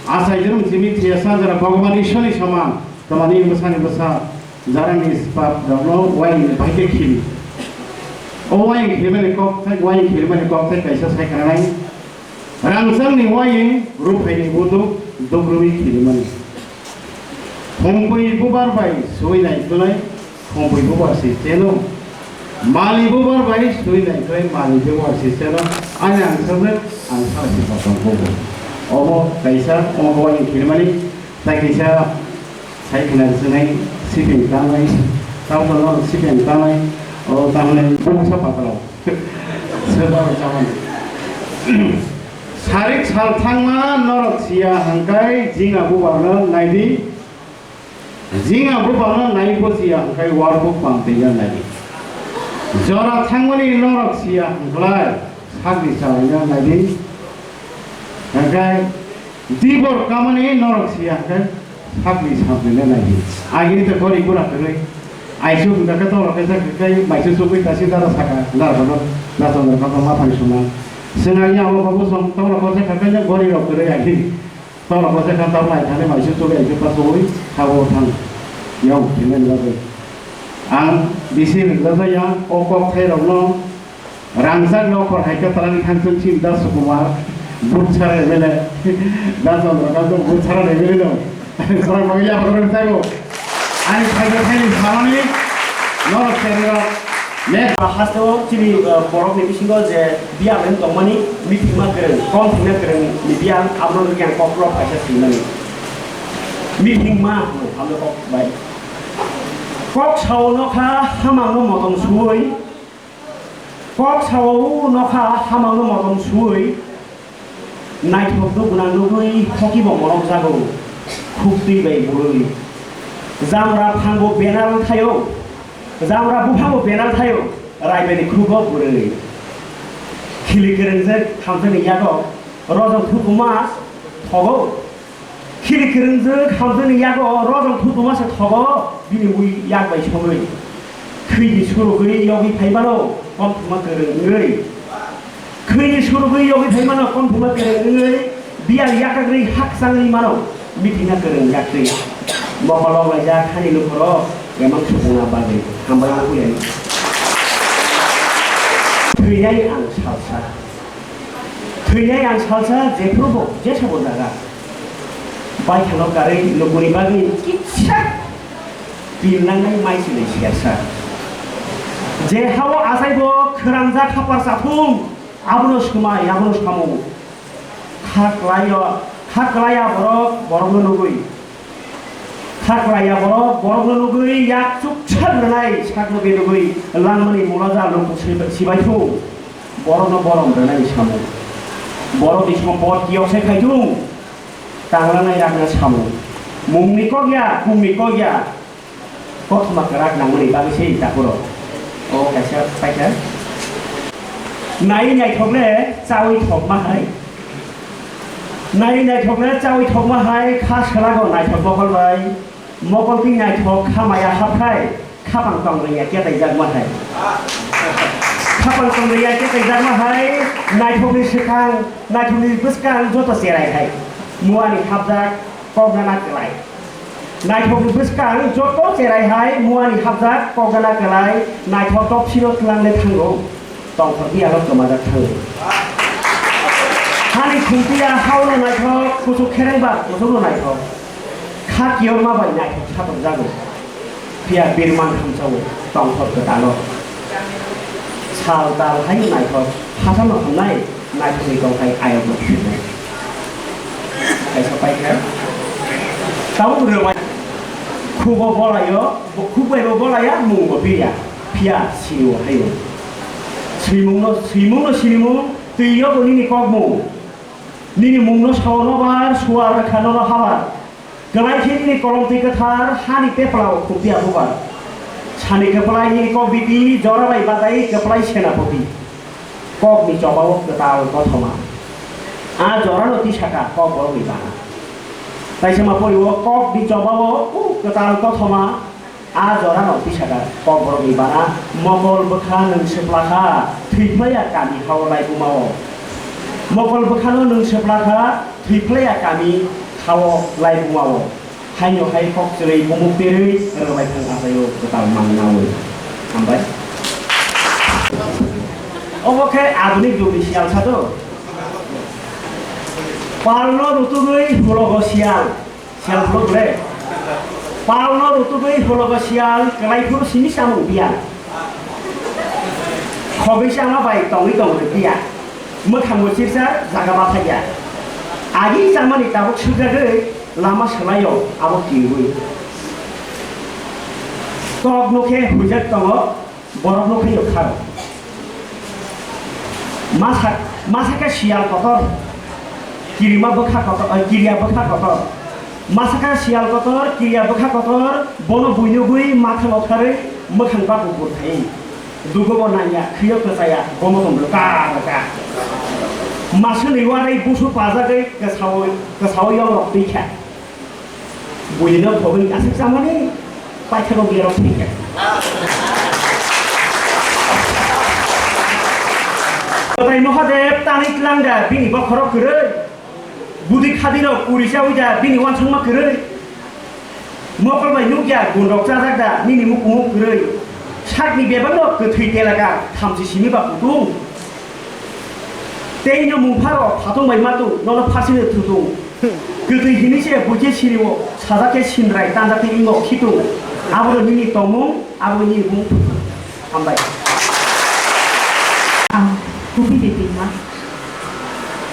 Achai jwrwng simi thwiya sa jara Bhagavan Ishwarni soman, tamani bwsani bwsa jara nispap rokno waini bai khe khili. O waini khilimani kok thai, waini khilimani kok thai kaisa sai khanai. Rangchakni waini ruphaini buduk dukrumi khilimani. Khongpui bubar bai sui nai khlai khongpui bubar se cheno. Mali bubar bai sui nai khlai mali bubar se cheno. Ani ang sajak ang sara se patang bubo. Obo kaisa omo ani khirimani tai kaisa sai khna sinai sipeng tanai. Tamo no sipeng tanai. O tamani busa patalo. Seba chamani. Sarik sal thangma norok siya hangkai jinga bubarno naidi. Jinga bubarno nai bo siya hangkai warbo pang tengya naidi. Jora thangmani norok siya hangklai sakni chalaina naidi. Hangkai dibor kamani norok siya hangkai sakni samtwina naidi. Agini te gori gura kwrwi. Aisu hwnkha khe toro kaisa kwkai maisu chugwi tasi dara saka dara kono dara kono ma phai suma. Swnai ya abo babu som toro kosa khakai gori rok kwrwi agi. Toro kosa kha toro mai thani maisu chugwi aisu pa chugwi sabo thang. Yong thimani bagwi. Ang bisi ringjak ya o kok thai rokno Rangchak nokor hai khe twlangwi thangchung chini Da Sukumar, Buthsara M L A, Da Chandrakanta Buthsara M L A no. Khorang bagwi yapharwi thango. Ani phaikha thaini samani norok cherwi rok. Nek hasteo chini, uh, borokni bisingo je biyang ren tongmani mithima kwrwng, kom thwngna kwrwng ni biyang abono nukya kok rok kaisa swimani. Mithima hwnwi hamle kok bai. Kok sao nokha hamangno motom suwi. Kok sao nokha hamangno motom suwi, naithok duguna nugwi hokibo monok jago, khuktwi bai bwrwi. Jamra phango benar thaio, jamra buphango benar thaio, raibani khrugo bwrwi. Khili kwrwngjak thamsani yago, rojong thukuma thogo. Khili kwrwngjwk hamjwkni yago rojong thutuma se thogo, bini mui yak bai sogwi. Khwini surugwi yogwi phaimano, kom thuma kwrwng wngwi. Khwini surugwi yogwi phaimano, kom thuma kwrwng wngwi. Biyal yakagwi hakchangwi mano, mithina kwrwng yaktwi. Mokol rok laijak hani lukurok, emang supungna bagwi. Hambai wngkhuya. Thwinai ang salsa. Thwinai ang salsa jephuru bo, jesabo jaga. Baithangno karwi lukuni bagwi kisa Pilnangnai mai chwlwi siyasa. Je hao achaibo khwrangjak khapar chathung, abono swmai, abono samung. Kha kwlaio, kha kwlaiya borok, borokno nugwi. Kha kwlaiya borok, borokno nugwi yak chuksak rwnai sakno bedogwi langmani mulaja lukthuk sibai-, sibaithung. Borokno borom rwnani samung. Borokni sompot kiyokse khaithung. Tanglangnai rakna samung. Mungni kok ya, bumni kok ya. Kothoma kwrak nangmani bagwi se takhuro. O kaisa paikha. Nai naithok le chawi thokma hai. Nai naithok le chawi thokma hai kha swlago naithok mokol bai. Mokol twi naithok kha maya hapkhai khapang tongri ya ketaijak ma hai. Khapang tongri ya ketaijak ma hai naithokni swkang naithokni bwskang joto cherai hai. Muani hapjak kok nana kwlai. Naithokni bwskang joto cherai hai muani hapjak kok gana kwlai naithok tok siro twlang le thango tongthok biya no kwmajak thango. Hani khumpiya hao no naithok kuchuk khereng ba kuchuk no naithok kha kiyorma bai naithok satok jago. Phiya birman hamsao tongthok kwtalo. Sal tal hai naithok hachal no hamnai naithokni tongthai ayok no phirnai. Kaisa paikha. Tabuk rwmai khubo bolaio, khuk bai bo bolaya mung bo piya. Phiya sinio haio. Swimung no, swimung no sinimung twi yo bo nini kok mung. Nini mung no sao no bar suar kha no habar. Kwlai khe nini kolom twi kwthar hani pepla o khukti abubar. Sani kwplai nini kok biti jora bai badai kwplai senapoti. Kok ni choba o kwtal kothoma. A jora no tisaka kok borok ni bana. Taisa ma pori o kok ni choba o u kwtal kothoma. A jora no tisaka kok borok ni bana mokol bwkha nwng swpla kha thwi phlai ya kami hao lai buma o. Mokol bwkha no nwng swpla kha thwi phlai ya kami hao lai buma o. Haino hai kok chwrwi bumuk terwi rwbai thang achaio kwtal mang naui. Hambai. Obo khe adhunik jugni siyal sa do. Palno rutugwi hulogo siyal. Siyal hulo bre. Palno rutugwi hulogo siyal kwlai phuru simi samung biya. Khogwi sama bai tongwi tongwi biya. Mwkhangbo chirsa jaga bathakya. Agi chamani tabuk sujagwi lama swlaio abo kiwi. Tok nokhe huijak tongo, borok nokhe kharo. Masa, masakhe siyal kotor, kirima bwkha kotor, eh, kiriya bwkha kotor. Masakhe siyal kotor, kiriya bwkha kotor, bono buinugwi matha nokharwi mwkhang babu burkhai. Dugo bo nangya, khwiyo kwchaya, bomo tong bwkha bwkha. Maswnwi warwi busu pajagwi kwsawi, kwsawi yong rok twi kha. Buini no phobwi aswk chamani paithakgo gerok thwikha. Kwtai Mahadev tani tlang da bini bokhorok kwrwi. Budi khadirok uri chawi da bini wansukma kwrwi. Mokol bai nukya gunrok chajak da nini mukumu kwrwi. Sakni bebakno kwthwi telaka thamchi simi ba kutung. Tei no mungpharo phatung bai matung nono pharsini thutung. Kwtwi hini se buikhe siri o sajak khe sindrai tanjak khe ingo khitung. Abono nini tongmung, abo nini bung. Hambai. Ang kubi de bima.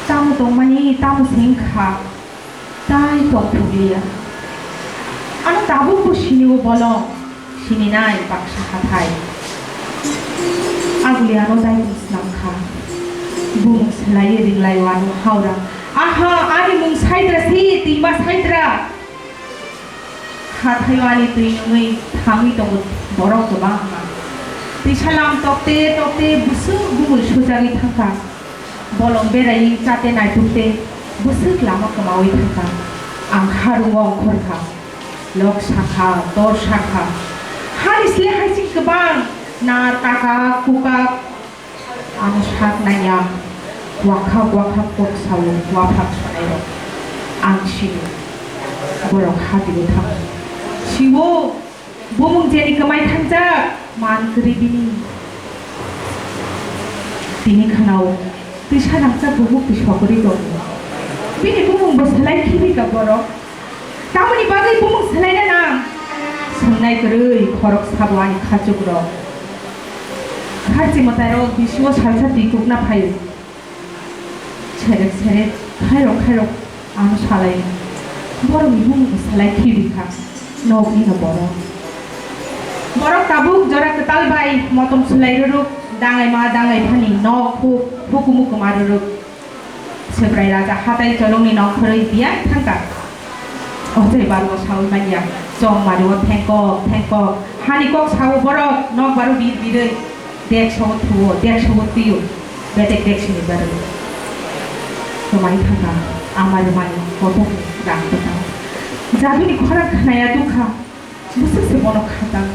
Tamo tongmani tamo sengkha. Tai tongthokliya. Ano tabukbo sinio bolong sininai baksa hathai. Aguli ano daitong slam kha. Bumung swlaiwi ringlaio ano haura. Aha, ani mung saidra si, twima saidra. Hathaio ani twi nungwi thangwi tongo borok kwbangma. Twisa lam tokte tokte bwswk bumui sujagwi thangkha. Bolong beraiwi chate naitukte bwswk lama kwmawi thangkha. Ang kharungo ongkhorkha. Lok sakha, tor sakha. Hani sle haising kwbang nar kaka, kukak. Ano sak naiya. Wakhak wakhak kok sao, waphak sanairok. Ang sio. Borok hatibo thango. Sio. Bumung jeni kwmai thangjak, man kwrwi bini. Tini khanao twisa nangjak bubuk twi sokwrwi tongo. Bini bumung bo swlai khibi ka borok. Tamoni bagwi bumung swlaina nang? Thwngnai kwrwi khorok sabo ani khachukrok. Kharchi mwtairok bisingo salsa twi kukna phaio. Serep serep khairok khairok ano salai. Borokni mung salai khibi kha. Nokni no borok. Borok tabuk jora kwtal bai motom swlai rwrwk, dangai ma dangai phani nok huk hukumu kwma rwrwk. Sebrai raja hatai cholongni nongkhorwi biyang thangkha. O jai barbo sawi manya, chong mario thengkok thengkok, hani kok sao borok, nok baro bir birwi, dek sao thuo, dek sao twio, betek dek sini barwi. Kwmai thangkha, amar mani kotok rang bwtang. Jaduni khorang khnaya dukha. Bwswk se bono khatang.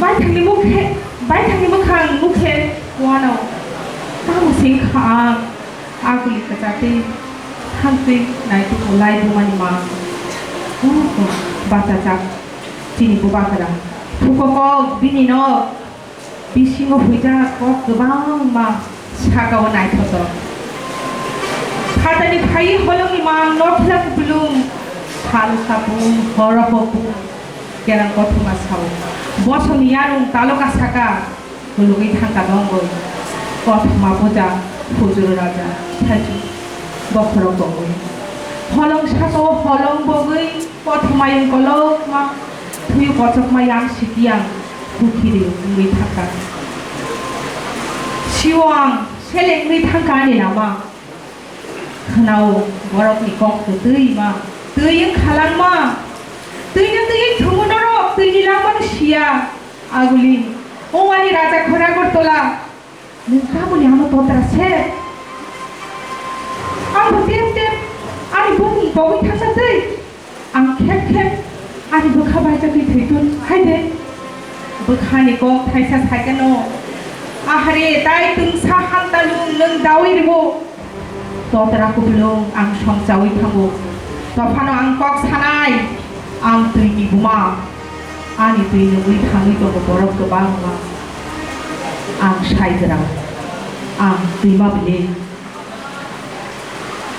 Baithangni mukhe, baithangni mwkhang mukhe uanao. Tamo se wngkha ang, aguli kwchatwi, thangtwi, naitugwi lai bumani ma. Uko, bachajak, chini bubagra. Thuko kok, bini nok. Bisingo huijak kok kwbangma, sakao naithotok. Phatani phaiwi holongni mang nokla kupulung, sal sapung, horo hopung, kerang kothoma sao. Bosongni yarung taloka saka, kulugwi thangka dongwi. Kothoma puja, hujuru raja, thachu, bokhorok bongwi. Holong sakao holong bogwi, Kothomayung kolokma, thuyu kochokma yang sitiyang, hukhiri wngwi thangkha. Siwang selengwi thangkha ani lama. Khwnao borokni kok kwtwima, twi wng khalangma. Twino twi wng thungo norok, twini langmano siya. Aguli, o ani raja khora Agartala. Nwng tamoni ano totra se? Ang bo tep tep ani bumung bogwi thangsa twi. Ang khep khep ani bwkha baijagwi thwitun hai de. Bwkhani kok thaisa saikano. Ahare tai twngsa hantalung nwng dawi rwo. Totra kupulung ang songchawi thango. Tophano ang kok sanai. Ang twini buma. Ani twi nungwi thangwi tongo borok kwbangma. Ang saigra, ang twima bile.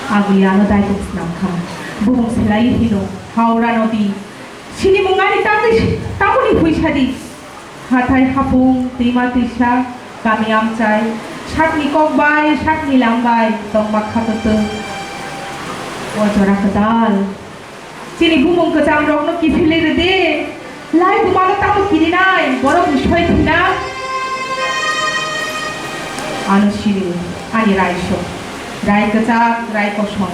Agwi ano daikok snam kha. Bumung selai hino Howrah nodi. Sini mung ani tamni, tamoni huisadi. Hathai hapung, twima twisa, kami amchai, sakni kok bai, sakni lam bai, tongma kha twtwng. O jora kwtal. Chini bumung kwcham rokno kiphilwi rwdi. Lai bumano tamo kirinai, borokni soi thwina. Ano sini, ani raisok. Rai kwchak, rai kosom.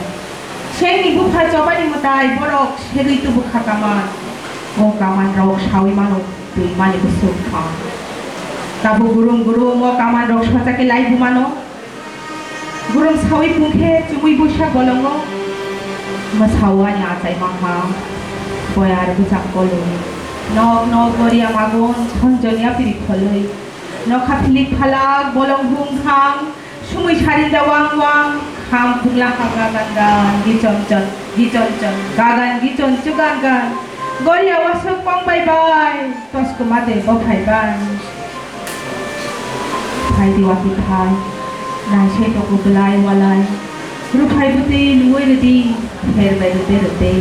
Sengni bupha chobani mwtai, borok segwi tubu kha kaman. O kaman rok sawi mano, twi mani bwswk kha. Tabuk gurum gurum o kaman rok sochakhe lai bumano. Gurum sawi pungkhe chumui buisa bolongo. Mwsao ani achai maha. Boyar bwchang kolwi. Nok nok goria magun thonjoni apiri kholwi. Nokha philik phalak bolong hung hang. Sumui sarinda wang wang. Kham phungla ha gagan gan. Gichon chon, gichon chon. Gagan gichon chugan gan. Goria wasok kong bai bai. Tos kwma de bophai bai. Phai di wati phai, naisai tongo belai walai. Ruphai bwtwi luwai rwdi, pher bai rwde rwde.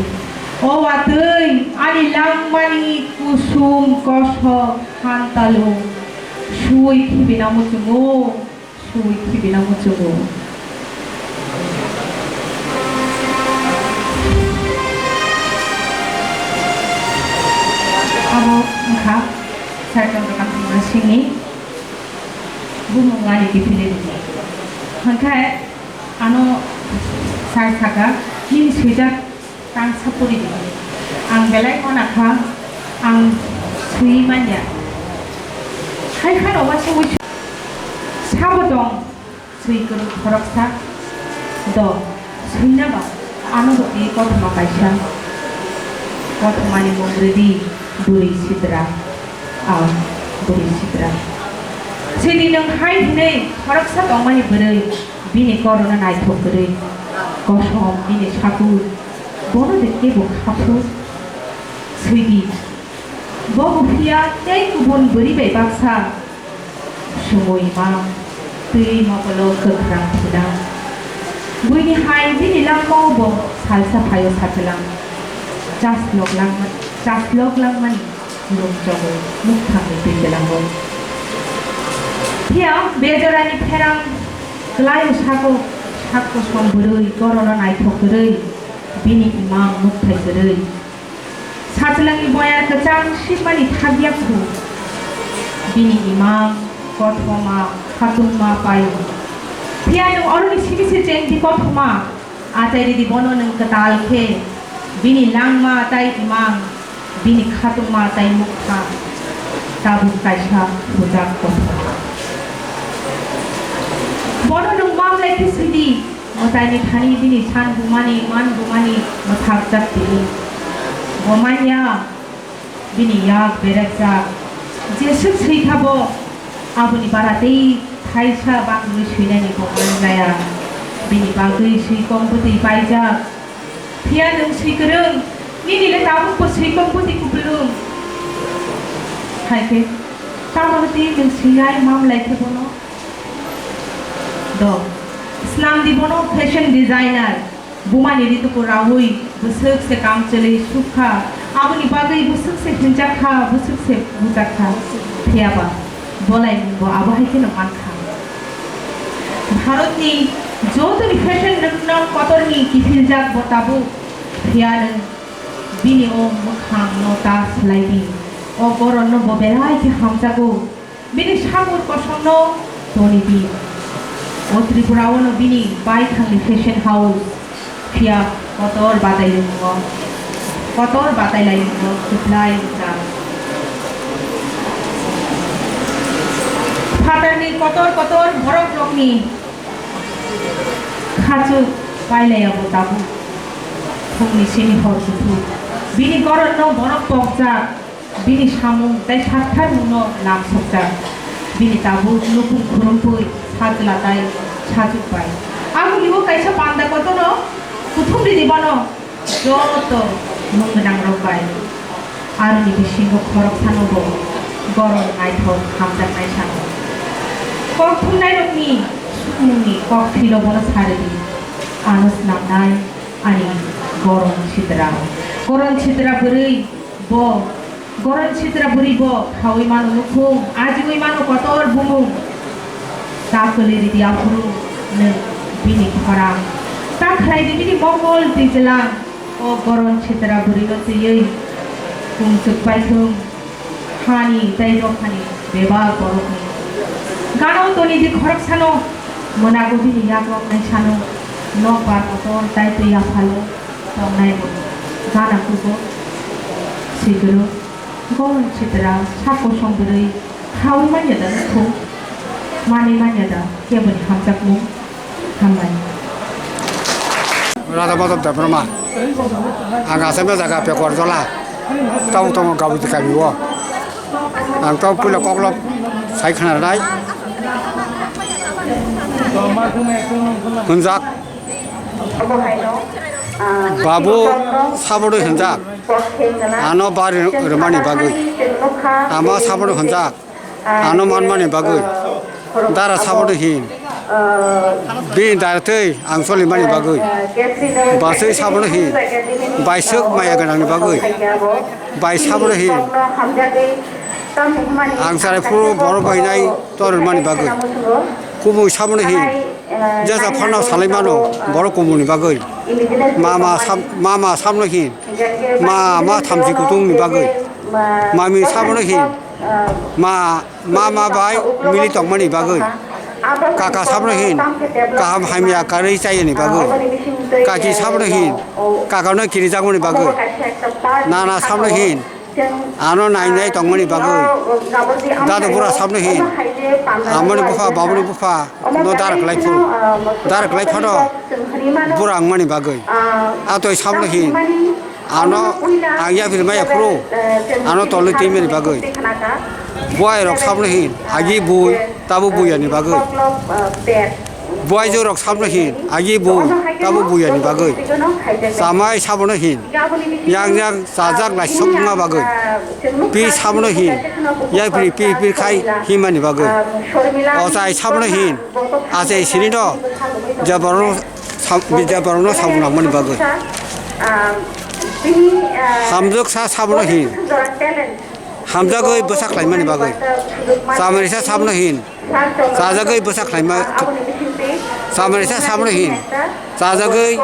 O watwi, ani langmani kusum kosok hantalung. Sui khibina muchungo, sui khibina muchungo. Abo wngkha Sir Chandrakant Singh ni bumung ani kiphilwi rwdi. Hwnkhe ano sir sakha, "Nini swijak tangsa pori di." Ang belai uanakha, ang swiwi manya. Hai kheno uaisa uisu sabo tong. Swi kwrwng khoroksa. Do, swina ba, ano bo twi kothoma kaisa. Kothomani mung rwdi, bwrwi sidra. A, bwrwi sidra. Sini nwng hai hwnwi khoroksa tongmani bwrwi, bini korono naithok kwrwi. Kosom bini sakur, bono de kebo khaphur. Swidi. Bo bo phiya tei kubun bwrwi bai baksa. Sumui ma twi mokolo kwkhrang phina. Buini hai bini langmao bo salsa phaio sachelang. Chaslok langma, chaslok langmani lungchogwi mukthangni twikilango. Phiya bejorani pherang kwlaio sako, sak kosom bwrwi gorono naithok kwrwi, bini imang mukthai kwrwi. Sajlangni boya kwchang sipmani thakya khu, bini imang kothoma khatungma paio. Phiya nwng oroni simi se chengdi kothoma, achai ridi bono nwng kwtal khe, bini langma tai imang, bini khatungma tai mukha, tabuk kaisa bujak kothoma. Bono nwng mamlai khe sidi, mwtaini thani bini san bumani, man bumani mwthak jak tini. Bo manya, bini yak berekjak. Jeswk swi kha bo, aboni bara tei thaisa bangwi swinani bo manjaya. Bini bagwi swi kong bwtwi paijak. Phiya nwng swi kwrwng, nini le tabuk bo swi kong bwtwi kupulung. Hai khe, tamo twi nwng swinai mamlai khe bono? Do. Snam di bono fashion designer. Bumani rituku raui bwswk se kam chwlwi sukha. Aboni bagwi bwswk se hinjakha, bwswk se bujakha. Phiyaba bolai mungbo abo hai kheno mankha. Bharatni jotoni fashion rwngno kotorni kiphiljak bo tabuk. Phiyano bini o mwkhangno ta swlai di. O goronno bo belai khe hamjago. Bini samung kosongno toni di. O Tripura-o no bini baithangni fashion house, phiya kotor batai ringo, kotor batai lai ringo, kwplai rijak. Phatarni kotor kotor borok rokni khachuk pailai abo tabuk. Phungni simi hor kuthuk. Bini goron no borok pokjak. Bini samung tei saktharmungno lamsokjak. Bini tabuk nukung khurumtwi sajla tai sajwk bai. Aboni o kaisa panda kotorno kuthum ridi bono joto mung gwnangrok bai. Aroni bisingo khoroksano bo goron naithok hamjaknai sano. Kok thumnairokni sukmungni kok philo bono sa ridi. Ano snamnai ani goron sitra. Goron sitra bwrwi bo Goron sitra bwrwi bo khaui mano nukhung, ajiui mano kotor bumung. Ta kwlwi ridi aphuru nwng bini khorang. Ta khlai di bini mokol twijlang. O goron sitra bwrwino twiwi kung chukpai thung. Hani tei dophani bebak borokni gana toni di khoroksano mwnago bini yaklok naisano nokbar kotor tai twi yaphalo tongnai bo gana kugo sikoro. Goron sitra sako song bwrwi khaui manya da nukhung manwi manya da keboni hamjakmung hambai. Radha Madhab Debbarma, ang Assamni jaga Pekwarjala, tamo tamo Gabudi kami o. Ang tamo puila koklop sai khna nai. Hwnjak. Babu sabono hwnjak. Ano bari rwmani bagwi. Ama sabono hwnjak. Ano manmani bagwi. Dara sabono hin. Bini dara tei ang solimani bagwi. Baswi sabono hin. Baiswk maya gwnangni bagwi. Bai sabono hin. Ang charaifru borok bainai tormani bagwi. Kubui sabono hin. Jesa phano salai mano borok kubuni bagwi. Mama sam-, mama samno hin. Ma, ma thamchi kutungni bagwi. Mami sabono hin. Ma, ma, ma bai mili tongmani bagwi. Kaka sabono hin. Kaham hamya karwi chayani bagwi. Kaki sabono hin. Kakano kirijakmani bagwi. Nana sabono hin. Ano nai nai tongmani bagwi. Dadu bura sabno hin. Amoni bupha, babuni bupha no dara kwlai phuru. Dara kwlai phano bura wngmani bagwi. Atoi sabno hin. Ano ang yapri maya phuru. Ano tolwi twimani bagwi. Buai rok sabno hin. Agi bui, tabo buiyani bagwi. Buaijwk rok sabno hin, agi bui, tabo buiyani bagwi. Chamai sabono hin, yang yang chajak naisok wngma bagwi. Pi sabono hin, yapri pi pi khai himani bagwi. Ochai sabono hin, achai sinino je borokno sam-, je borokno samung nangmani bagwi. Hamjwk sa sabno hin. Hamjagwi bwsa khlaimani bagwi. Chamarisa sabno hin. Chajagwi bwsa khlaima-, chamarisa sabno hin. Chajagwi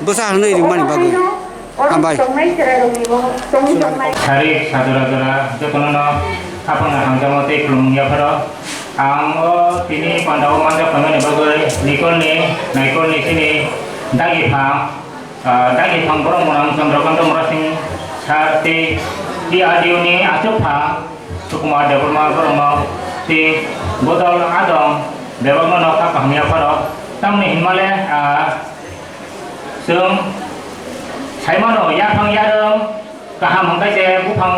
bwsa hwnwi ringmani bagwi. Hambai. Sarik sa jora jora jotono no khapang hamjakma tei khulumung yapharo. Ang o tini pandao manjak khlaimani bagwi Nikolni, Naikolni chini dagi phang, ah, dagi phang borok mwnang Chandrakanta Murasing sir tei T R D O ni achuk phang Sukumar Debbarma borokno tei bodol adong bebakno no kha kaham yapharo. Tamni hinmale, ah, Chwng saimano, yaphang yarwng kaham hwnkhe se buphang,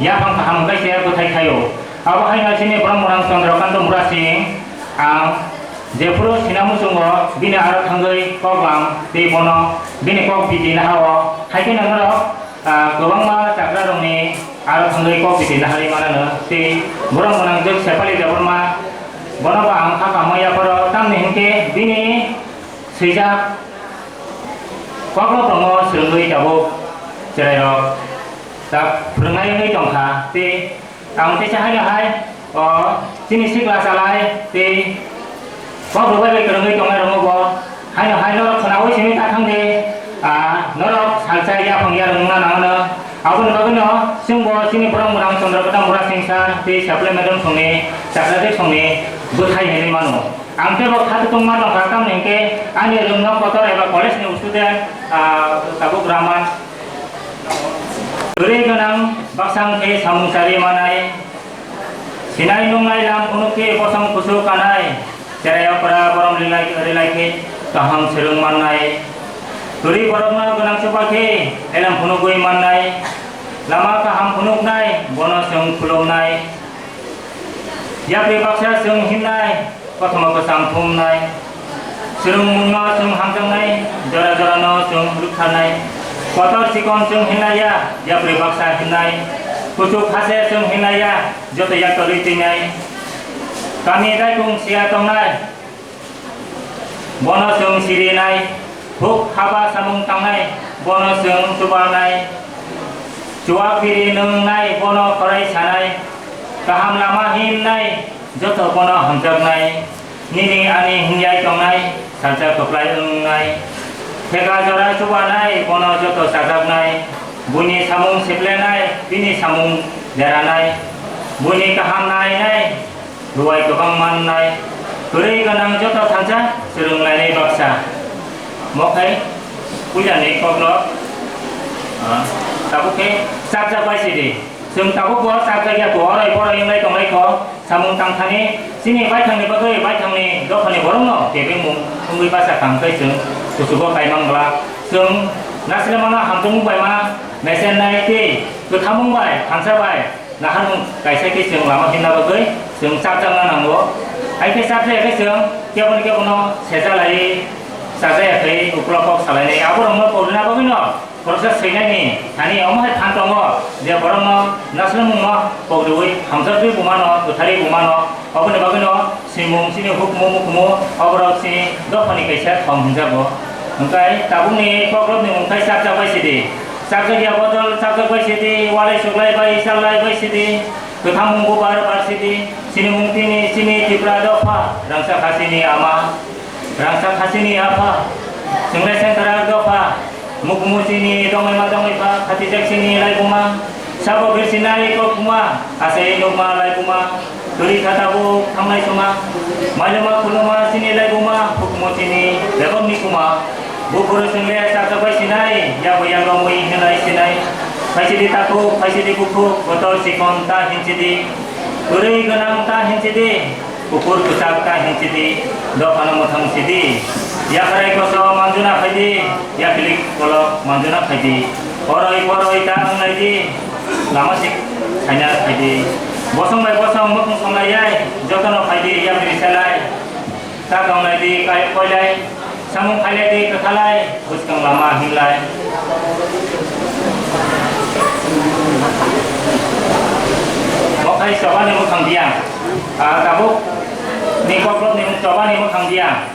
yaphang kaham hwnkhe se bwthai khaio. Abo haino chini borok mwnang Chandrakanta Murasing, ang jephuru sina muchungo bini aro thangwi kok lam tei bono bini kok biti nahao, hai kheno norok, ah, kwbangma chakrarokni aro thangwi kok biti naharwi manano tei borok mwnang Sepali Debbarma, bono bo ang kha kaham yapharo, tamni hwnkhe bini Swijak kokno tongo swrwngwi tabuk chwrairok tak phwrwngnai wngwi tongkha tei ang teisa haino hai o chini sikla chalai tei kok rwbai bai kwrwngwi tongnai rokno bo haino hai norok khwnaui simi ta thangdi, ah, norok salsa yaphang yarwng wngna nangano. Aboni bagwino chwngbo chini borok mwnang Chandrakanta Murasing sir tei Sepali madam songni chakradik songni bwthai hinwi mano. Ang tei bo kha tongma tongkha, tamni hwnkhe ani rwngno kotor eba college ni student, ah, tabuk Raman. Kwrwi gwnang baksa hwnkhe samung chari manai, sinai nungnai lam phunuk khe bosong kusu kanai, cherai okra borom rilai, rilai khe kaham swrwng mannai. Kwrwi borokno gwnang chuba khe elem phunugwi mannai, lama kaham phunuknai, bono chwng khulumnai. Yapri baksa chwng himnai, kothoma kwcham thumnai. Swrwngmungno chwng hamjaknai, jora jorano chwng rwktharnai. Kotor chikon chwng himnai ya, yapri baksa himnai. Kuchuk hase chwng himnai ya, joto yak torwi twinai. Kami daikung siya tongnai. Bono chwng sirinai, huk haba samung tangnai, bono chwng chubanai. Chuak biri nwngnai, bono khorai sanai, kaham lama himnai, joto bono hamjaknai. Nini ani hingyai tongnai, salsa kwplai wngnai. Theka jora chubanai, bono joto chajaknai. Buini samung siplenai, bini samung deranai. Buini kaham nainai, Ruwai kwbang mannai, kwrwi gwnang joto thansa swrwnglainai baksa. Mokhai puilani kokrok, ah, tabuk khe chakjak bai sidi. Chwng tabuk bo chakjak ya, bo oroi boroi wnglai tonglai kho. Samung tangthani chini baithangni bagwi baithangni dophani borokno kebengmung wngwi bacha kang khe chwng kuchugo kaimang glak. Chwng nasle mano hamjakmung bai ma mesen nai tei kwthamung bai thansa bai Naharmung kaisa khe chwng lama himna bagwi chwng chapjakna nango. Hai khe chapjaya khe chwng keboni kebono sejalai, chajaya khe ukulok kok salainai. Aborokno pogdina bagwino khoroksa swinani thani omo hai phan tongo je borokno nasrwngmungno pogriui hamjakgwi bumano, kwtharwi bumano. Oboni bagwino Swimung chini hukumu mukumu oborok chini dophani kaisa thong hinjago. Hwnkhe tabukni kokrokni mungkhai chapjak bai sidi. Chapjak ya bodol chapjak bai sidi, walai suklai bai, chalai bai sidi. Kwthang mung bubar bar sidi. Chini mung tini chini Tripura dopha, rangchak hachini ama, rangchak hachini apha, chwnglai sengkrak dopha. Mukmuchini dongmaima dongmaiba, khatijaksini laibuma, sabo birsinai kokbuma, asai nukma laibuma, turi kha tabuk thangnai suma, mailuma khuluma chini laibuma, hukmuchini bebakni kuma, buphuru chwngle chakjakbai sinai, yabo yalbamwi hinai sinai, phaisidi takhuk, phaisidi bukhuk, botol chikon ta hinchidi, kwrwi gwnang ta hinchidi, Kuphur kwchak ta hinchidi, dophano mwthang sidi. Yakrai koso manjuna phaidi, yaklik kolok manjuna phaidi. Oroi poroi ta wnglaidi, lama sik khaina phaidi. Bosong bai bosong mukhung songlaiya, jotono phaidi, yakri selai. Ta tonglaidi, kai koilai. Samung khailai di kwthalai, bwskang lama hinlai. Mokhai chobani mwkhang diya. Ah, tabuk ni kokrok ni chobani mwkhang diya.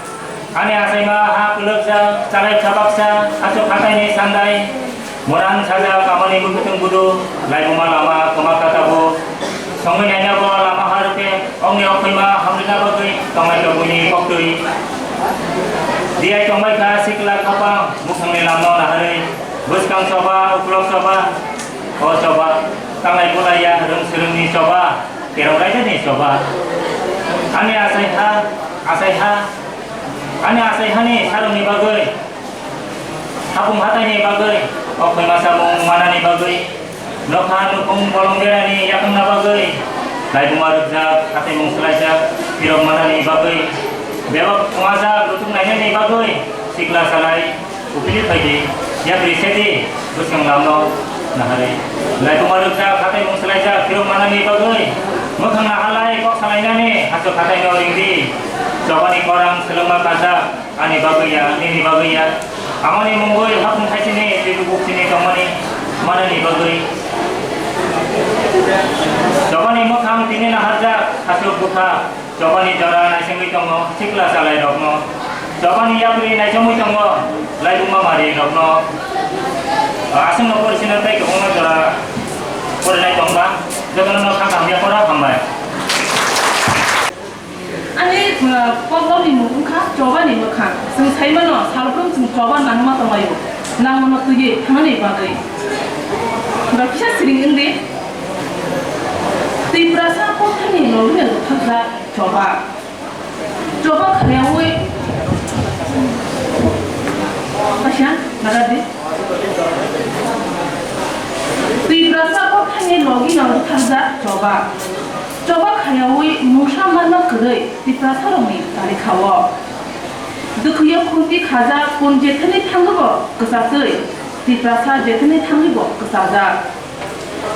Ani achaima ha kwlwkjak, chalai khabaksa, achuk hatai ni sandai. Moran sajak amoni bwkhwtwng budu, laibuma lama kwma kha tabuk. Songwi naina bo lama ha rwkhe, okni okhoima hamrwna bagwi tongnai tongmani koktwi. Diyai tongbai kha sikla khapang, bwkhangni lamno naharwi. Bwskang choba, uklok choba, o choba, tanglai bolaiya, rwng swrwngni choba, kerong raidani choba. Ani achai ha, achai ha, ani achai hani sarongni bagwi, hapung hataini bagwi, okhoima samung manani bagwi, nokha nukhung bolong berani yakungna bagwi, laibuma rwkjak, hataimung swlaijak, phirok manani bagwi, bebak thwngajak, lutung nainani bagwi, sikla salai, Upili phaidi, yapri sedi, bwswng lamno naharwi. Laibuma rwkjak, hataimung swlaijak, phirok manani bagwi. Mwkhang naharlai, kok salainani, hachuk hataino ringdi. Chobani korang swlwngma kajak, ani bagwi ya, nini bagwi ya. Amoni mungwi hapung thaisini, twibu buksini tongmani, manani bagwi. Chobani mwkhang tini naharjak, hachuk bwkha. Chobani jora naisingwi tongo, sikla chalairokno. Chobani yapri naisingwi tongo, laibuma marirokno. Aswkno porisino tei kwbangma jora porinai tongba, jotono no kha hamya phoro hambai. Ani, uh, koklopni mung wngkha chobani mwkhang. Chwng saimano, salbrum chwng choba nangma tonglaio. Nangmano twiwi thangnani bagwi. Ba kisa siring wngdi. Tiprasa kothani lobino butharjak. Choba. Choba khayaui. Kaisa, nagardi. Tiprasa kothani logi no butharjak choba. Choba khayaui mungsa manma kwrwi Tiprasa rokni tari khao. Dukhuyo khunti khaja kun jethani thangwi bo kwchajak twi. Tiprasa jethani thangwi bo kwchajak.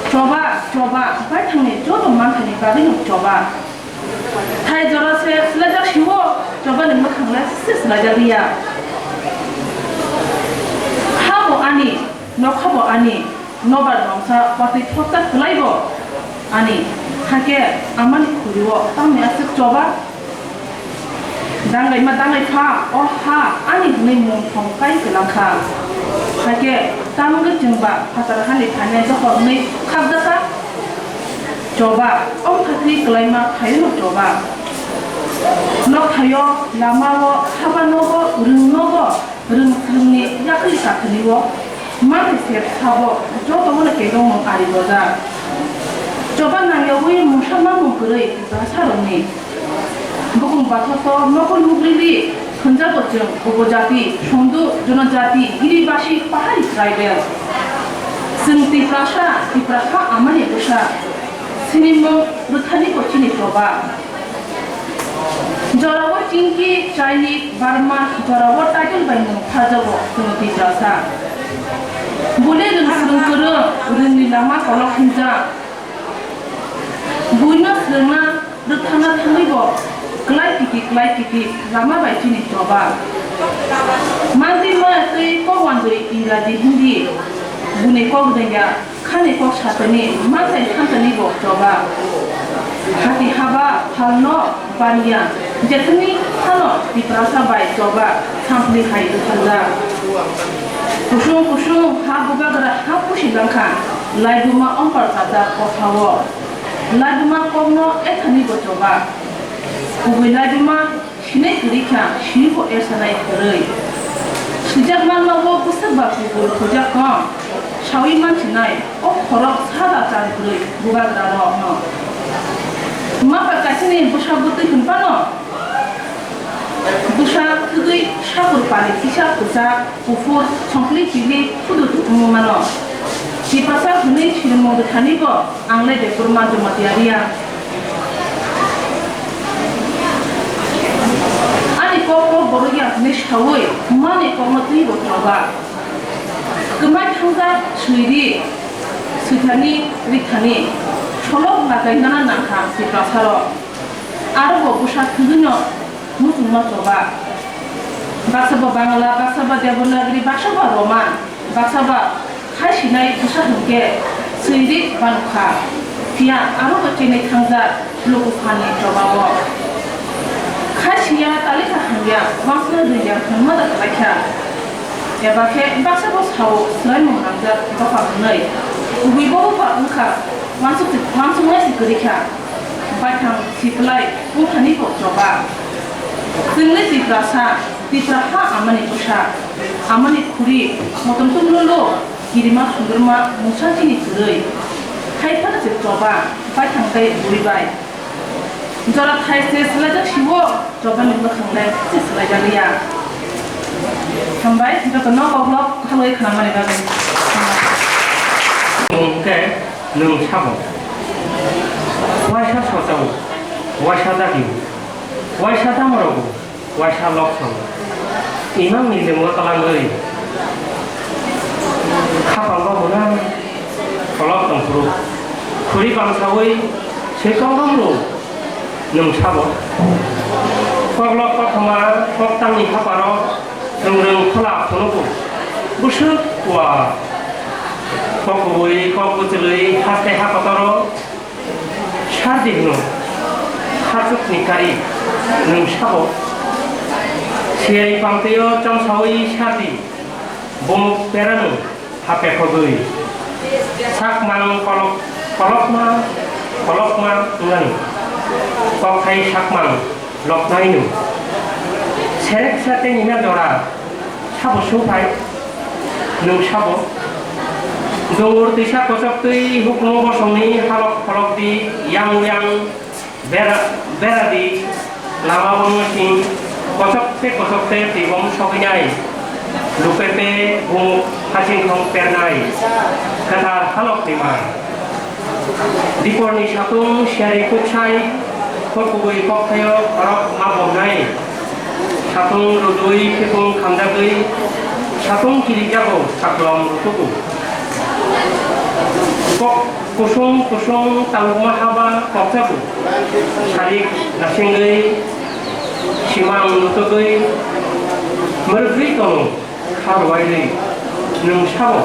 Choba, choba, baithangni joto manthani bagwino choba. Thai jora se swlaijak siwo, chobani mwkhang le se swlaijak liya. Ha bo ani, nokha bo ani, nobar dongsa watwi thoksa kwlai bo ani, hakhe amani khuriwo tamni aswk choba. Dangaima dangai pha, o ha, ani hwnwi mung thong kai kwlang kha. Hakhe tamungwi chwngba phatar hani phainai dohor hwnwi khakjak kha. Choba, o khathwi kwlaima phaino choba. Nokthai-o, lama-o, haba nogo, rwng nogo, rwng swrwngni yakli kathwlwi-o, mani sep sabo, jotono kebengmung ari bojak. Choba nangyawi mungsa mamung kwrwi Tiprasarokni. Bukung bathoto nokol mugrili, Thwnjago chwng upojati, Sondu, Jonojati, Giribasi, Pahari tribal. Chwng Tiprasa, Tiprasa amani bwsa. Sinimung rwthani bo chini choba. Jorao Chingki, Chainik, Barma, jorao title bai mung phajago chwng Tiprasa. Bole rwng swrwng kwrwng, rwngni lama kolok hwnjak. Buino swrwngna rwkthana thangwi bo klai kiti klai kiti lama bai chini choba. Mantwi ma twi kok wanjwi Ingraji Hindi buni kok rwngya khani kok satani mathai thantani bo choba. Hati haba phalno baniya jethani phano Tiprasa bai choba sampli hai rwkhanjak. Kusung kusung ha bubagra ha pusi langkha laibuma ompar kajak kothao. Laibuma kokno ethani bo choba. Kubui laibuma sinai kwrwi kha, sini bo esanai kwrwi. Swijak manma bo bwswk ba kubui thwijak kong. Sawi mansinai, o khorok sada chari kwrwi bubagra rokno. Mapa kaisani bwsa bwtwi hwnphano. Bwsa thwgwi sakur pari kisa kwchak, kuphur, songkli pili, phudu tukhumwi mano. Tiprasa hwnwi sirimung rwthani bo ang le Debbarma Jamatia Reang. Ani kok kok borok ya hwnwi sawi mani kokno twi bo choba. Kwmai thangjak swiri, swithani, rithani, solok lakai nana nangkha Tiprasarok. Aro bo bwsa thwgwino muchungma choba. Baksa bo Bangla, baksa bo Devanagari, baksa bo Roman, baksa bo khai sinai bwsa hwnkhe swiri banukha. Phiya aro bo chenwi thangjak lukuphani chobao. Khai siya talika hamya, wansna rwya hwnma da khlaikha. Eba khe baksa bo sao swraimung nangjak dopha hwnwi. Kubui bo bupha wngkha, uansuk-, uansuknai se kwrwi kha. Baithang siplai wngthani bo choba. Chwngni Tiprasa, Tipra ha amani bwsa, amani khuri, motom tunglo lo, kirima sundurma mungsa chini kwrwi. Hai phano se choba, baithang tei bui bai. Jora thai se swlaijak siwo, jobani mwkhang le se swlaijak liya. Hambai, jotono koklop halwi khnamani bagwi. Nwng khe nwng sabo. Waisa sochao, waisa dagio, waisa damrogo, waisa loksong. Imang ni lemo talangwi. Khapang ba huna kolok tongphuru. Khuri bangsawi se kok romru nwng sabo. Koklok kothoma koktangni haparo rwngrwng khola phunugo. Bwswk wa. Kok kubui kok bwchwlwi haste ha kotoro sardi hwno. Hachukni kari nwng sabo. Siyai pangtwio chomsawi sardi. Bumuk perano hapekhogwi. Sakmang kolok-, kolokma, kolokma wngnani. Kokthai sakmang loknaino. Serek sa tei nina jora sabo suphai nwng sabo. Dungur twisa kochok twi hukumu bosongni halok pholok di yang yang. Bera, bera di, lama bumung sing, kochok se kochok se tibom sogwinai, lupe pe bumung haching thong pernai, kwthar halok ni mar. Dipor ni satung siyari kuksai, kok kubui kok thayo khorok ma bomnai. Satung rudui khipung khamjagwi, satung kirijago saklom rutuku. Kok kusung kusung tangma haba kokjago. Sarik nasingwi, simang nutugwi, mwrwgwi tongo kha rwaiwi. Nwng sabo,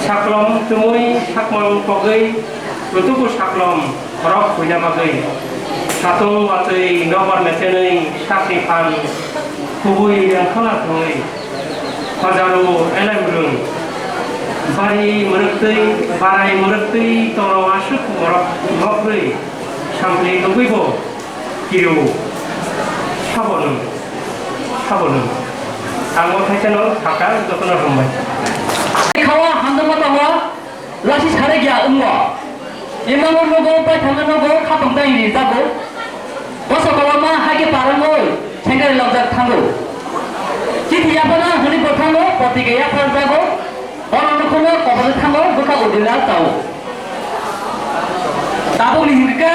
saklom chumui sakmang kogwi, rutuku saklom. Khorok huina bagwi satung watwi nokbar mesenwi sakni phan kubui rengkhona thwngwi hojaro elai mwrwng bari mwrwktwi barai mwrwktwi toro aswk morok nokbrwi sampli nugwibo kiriwo. Sabo nwng, sabo nwng. Ang o thaisano sakha jotono hambai. Khawa hamjakma tongo. Lasi sare gya wngmo. Imang o nogo, paithakma nogo, khapang tang ri jago. Boso koloma haike parangoi, sengkari lokjak thango. Chithi yaphana hwnwi bo thango, potrika yaphar jago. Bono nukhuno kobor thango, bwkha udila tao. Tabukni hinkhe,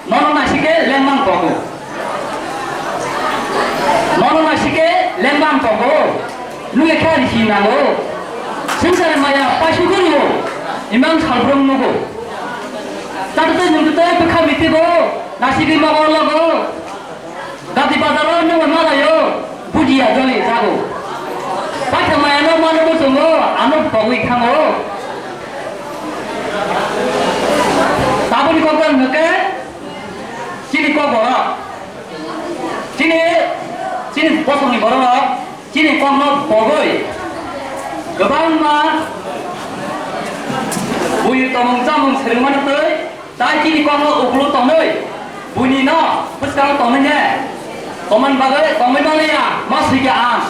Nono naisike lengmang tongo. Nono naisike lengmang tongo. Nungya khe risi nango. Swngchar maya paisugwi rio. Imang salbrung nugo. Chatutwi nungtutwi bwkha mitigo. Naisigwi mokol logo. Gati bazaro nungwi malayo. Bujiya joli jago. Paitha mayano mano muchungo. Ano pogwi thango. Tabukni kokdal hwnkhe. Chini kok borok, chini, chini bosongni borok, chini kokno bogwi kwbangma buini tongmung chamung swrwngmani twi, tai chini kokno uklo tonwi, buinino bwskango tonwi ne tongmani bagwi tongwi manliya, ma swikha ang.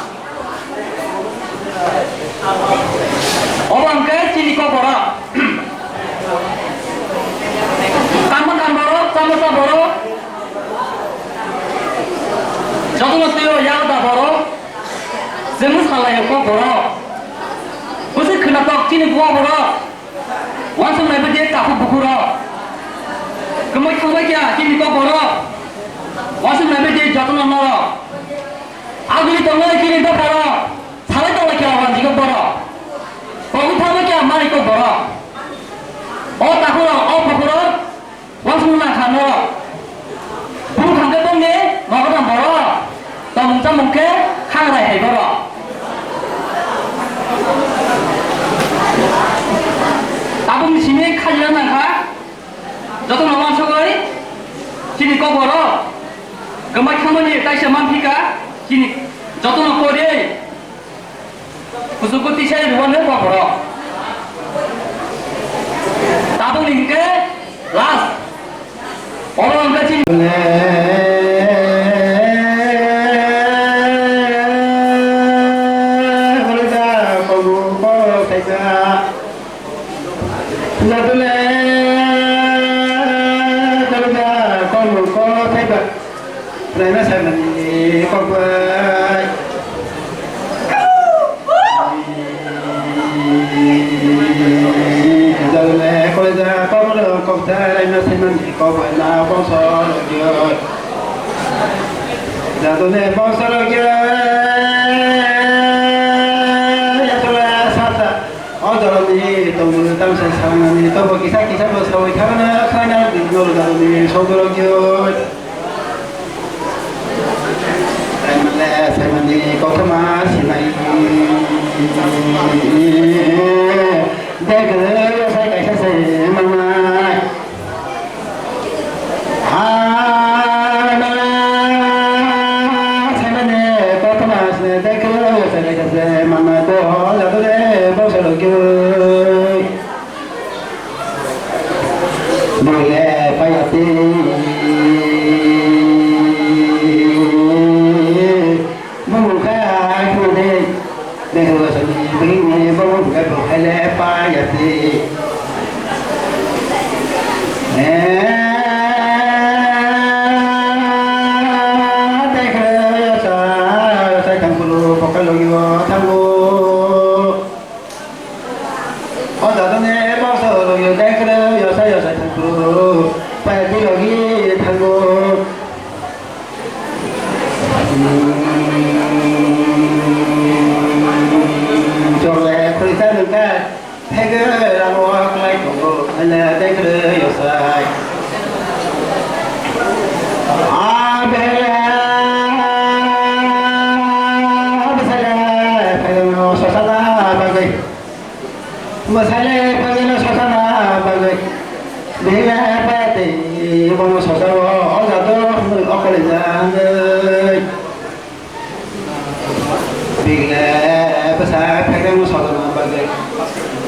Obo hwnkhe chini kok borok. Kama kam borok, chama cha borok. Jotono twiwi yago da borok. Chwngno salaio kok borok. Bwswk khwnatok chini buwa borok. Uansuk naibe de takhuk bukhuk rok. Kwmwi thangbai kha chini kok borok. Uansuk naibe de jotono norok. Aguli tongnai chini dopha rok. Salai tonglai kha wanjikok borok. Pogwi thangbai kha manikok borok. O takhuk rok, o bukhuk rok. Uansuk nang kha norok. Bung thangkhe bongni nogo tong borok. Tongmung chamung khe khangrai hai borok. Tabukni simi khajina nang kha. Jotono uansugwi chini kok borok. Kwmai thangmani taisa manphi kha. Chini jotono kori. Suku tisai ruwan he kokoro. Tabuk ni hingke last. Oro hingke chini. Jatule kalida komu ko thaiba. Naina saimani kokbai. Jatule kalida komu kokthai naina saimani kokbai na bongso rogyo. Jatule bongso rogyo. Jatule sata. O jorani tongmung tamsa sangnani tobo kisa kisa bo sawi thangna khaina bini nolo jorani sogorok yo. Taimale saimani kothoma sinai. Degre sai kaisa se manai. Bole payati. Bumung kha khna de. Dekhlo sani bini bumung kha bo khaile payati. Eh, dekhlo sa, sa thangkulu pokalo yo thangu. O jadone bangsa logi dengkre yosa yosa thango. Pai bilogi thango. Chole khurita nungka. Thege ramo aklai tongo. Ane dengkre yosai. A bela. Bela. Bela. Sasana bagai. Mwsale pagino sasana bagwi bihla pate bono sasao o jado hwnwi okolija hwnwi. Bihla bwsa phairano sasana bagwi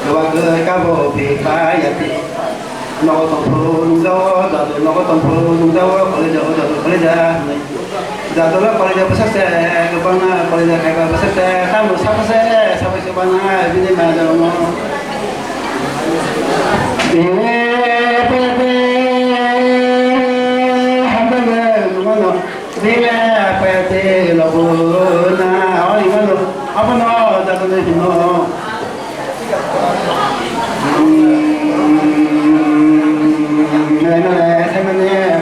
kwbangwi kabo bihla yati. Nogo tongphuru nungjao jado, nogo tongphuru nungjao kolija, o jado kolija hwnwi. Jadolo kolija bwsakse, kwbangma kolija khaiba bwsakse, tamo sakse, sabaise bana bini majarono. Bini pete hamdago mano, bini pete lobuna, oi mano, abono jadolo hino.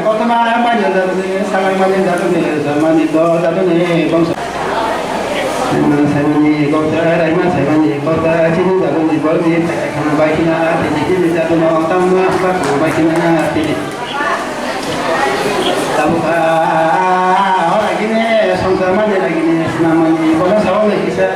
Kotorma mani jatni, salai mani jatni, samani to jatni bangsa. Saimani kokta, raima saimani kokta, chini jatni borni, khana baikina, tini kini jatno, tamna bakna baikina, tini. Tabukha, ora gini, songsa mani lagini, sinamani, bola sawo kisa.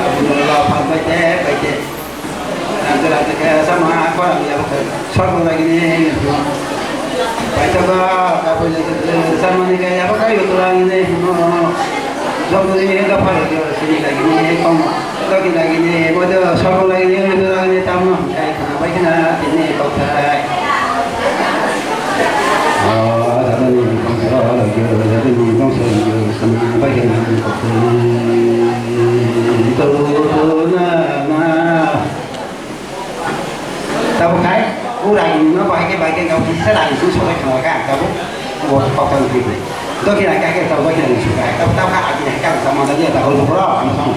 Aboni ulo phan bai de, bai de. Rajya rajya khe sama khorang ya bokhe. Sorgo lagini. Bai to ba, ka bai le, sama ni kaya bokhe, yutu lagini. Jomni ga phar yo, sini lagini, kong. Doki lagini, bodo sorgo lagini, yutu lagini, tamno. Kai khana bai khana, tini kokthai. Tabuk khai, o ragini no bahai khe bahai khe gabuk kisa ragini song sobai khna kha, tabuk bo kokthai ni phikri. Doki ragini khe tabuk doki ragini song kha, tabuk tabuk kha agini hai kha sama da dia tabuk boro ano song.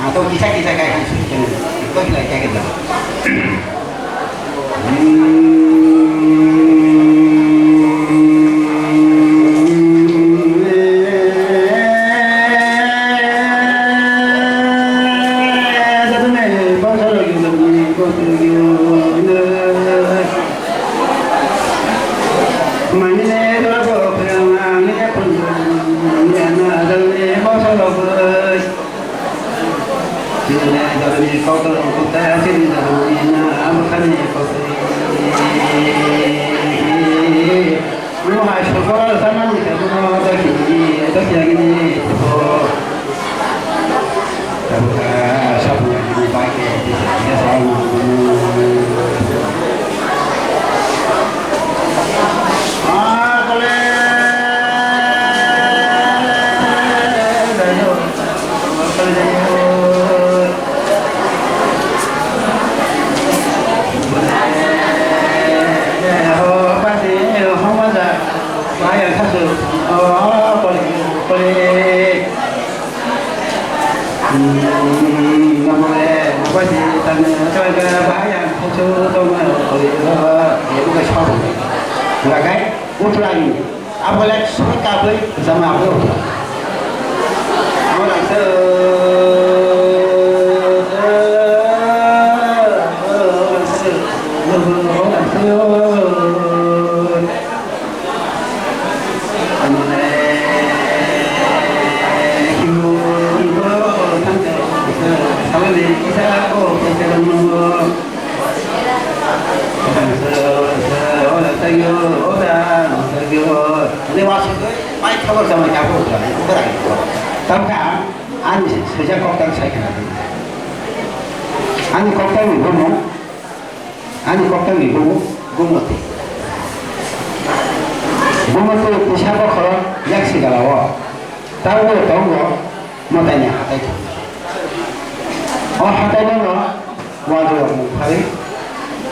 Ato kisa kisa kai kan sui kan. Koi lai kai kan. Utrani, abo lek soi kabui jama abo. Abo lang se, abo lang se, abo lang se. Ani wansugwi mai khobor jama kabo utra, utra. Tamkha ani swijak koktang sai khna di. Ani koktang ni bumu, ani koktang ni bumu, Gumoti. Gumoti kisa bokhorok yak sigalao. Tabuk tongo mwtaini hatai. O hatai no Wajirok mung pharwi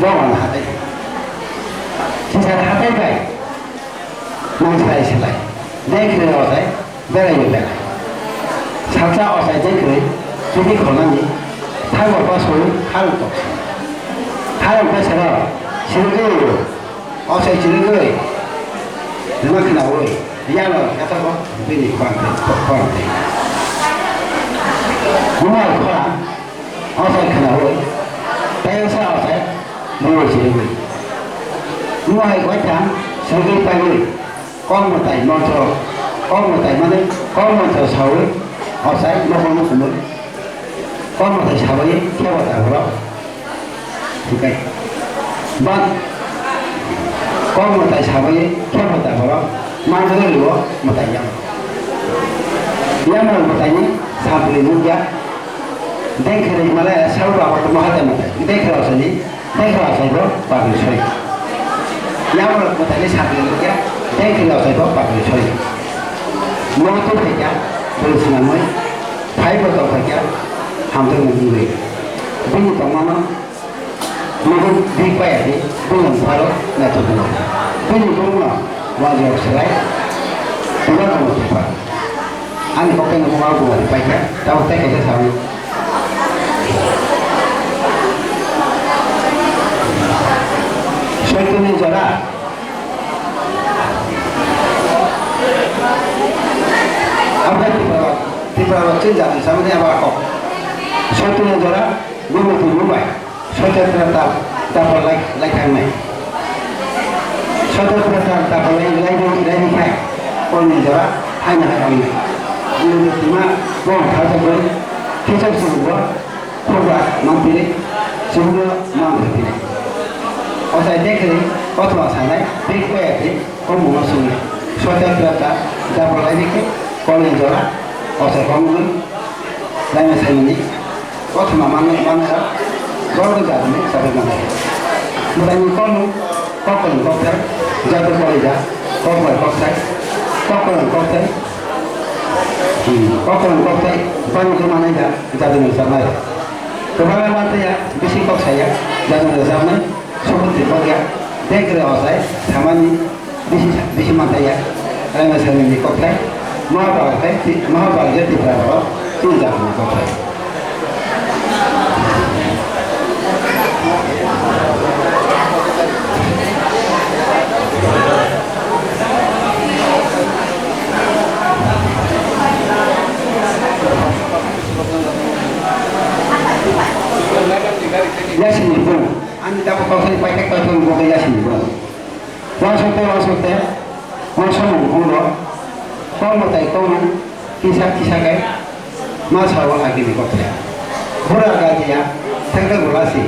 Bhagwan hatai. Sisar hatai bai nang slai slai. Dengkhre ochai berai yo berai. Salsa ochai dengkhre chubui khornani thango basoi harung toksa. Harung besero sirigwi ochai chirigwi rima khnaui yalo yathabo bini khorang tei khorang tei. Buma khorang Ochai khnaui, tei sa ochai, mui sirigwi. Mui hai koi thang, sirigwi paiwi, kok mwtai montro, kok mwtai mane, kok montro saui, ochai, mokol mukumui, kok mwtai saui, khebo taboro, hikai. Ban, kok mwtai saui, khebo taboro, manjagwi rio, mwtai yam. Yamrok mwtaini sampli nukya. Dengkhre Himalaya sal ba kotor mahatai mwtai. Dengkhre asani, dengkhre asai bo bagwi soi. Yamrok mwtaini sampli nukya. Dengkhre asai bo bagwi soi. Noto phaikya, bwrwi swnamwi. Phai bo tongphaikya, hamjakmung wngwi. Bini tongmano Nugwi bik paya di, bini pharo naithok hwnwi. Bini bumungno wajirok swlai, puila kono thwipa. Ani kokthai no buma buma ri paikha, tabuk tei kaisa sawi. Soitoni jora. Abo khe Tripura, Tripura rok chini jati samani abo kok. Soitoni jora, bumung twi bumbai. Soitor pura ta, ta pura lai, lai thang nai. Soitor pura ta, ta pura lai, lai, lai, lai ni khai. Kol ni jora, hai na hai ni. Ni ni tima, bong thar ta boi. Kichak sung bo, khurba, mang pili, sung bo, mang pili. Osai dekhe, othwa sanai, big way ati, kol mo sung. Soitor pura ta, ta pura lai ni khai. Kol ni jora, osai kol mo, lai na sai ni. Kothoma manwi manwi rok borok jatni chapui manai. Mwtaini kokmung, kokkolong kokthai, jatwi kolija, kokbai kokthai, kokkolong kokthai, hmm, kokkolong kokthai, bangwi manai da jatwi rwchapnai. Kwbangma mantaiya, bisi kok saya, jatwi rwchapnai, subunti kokya, dengkre ochai, thamani, Bisi, bisi mantaiya, raima sanini kokthai, Mahabharata, Mahabharata Tripura borok chini jatini kokthai. Yasini bung, ani tabuk kokthai paithak paithak bung yasini bung. Wansukte wansukte, wansukmung phungo, kokmwtai kokmung kisa kisa khe ma sao agini kothai. Bura gajiya, thekta gulasi,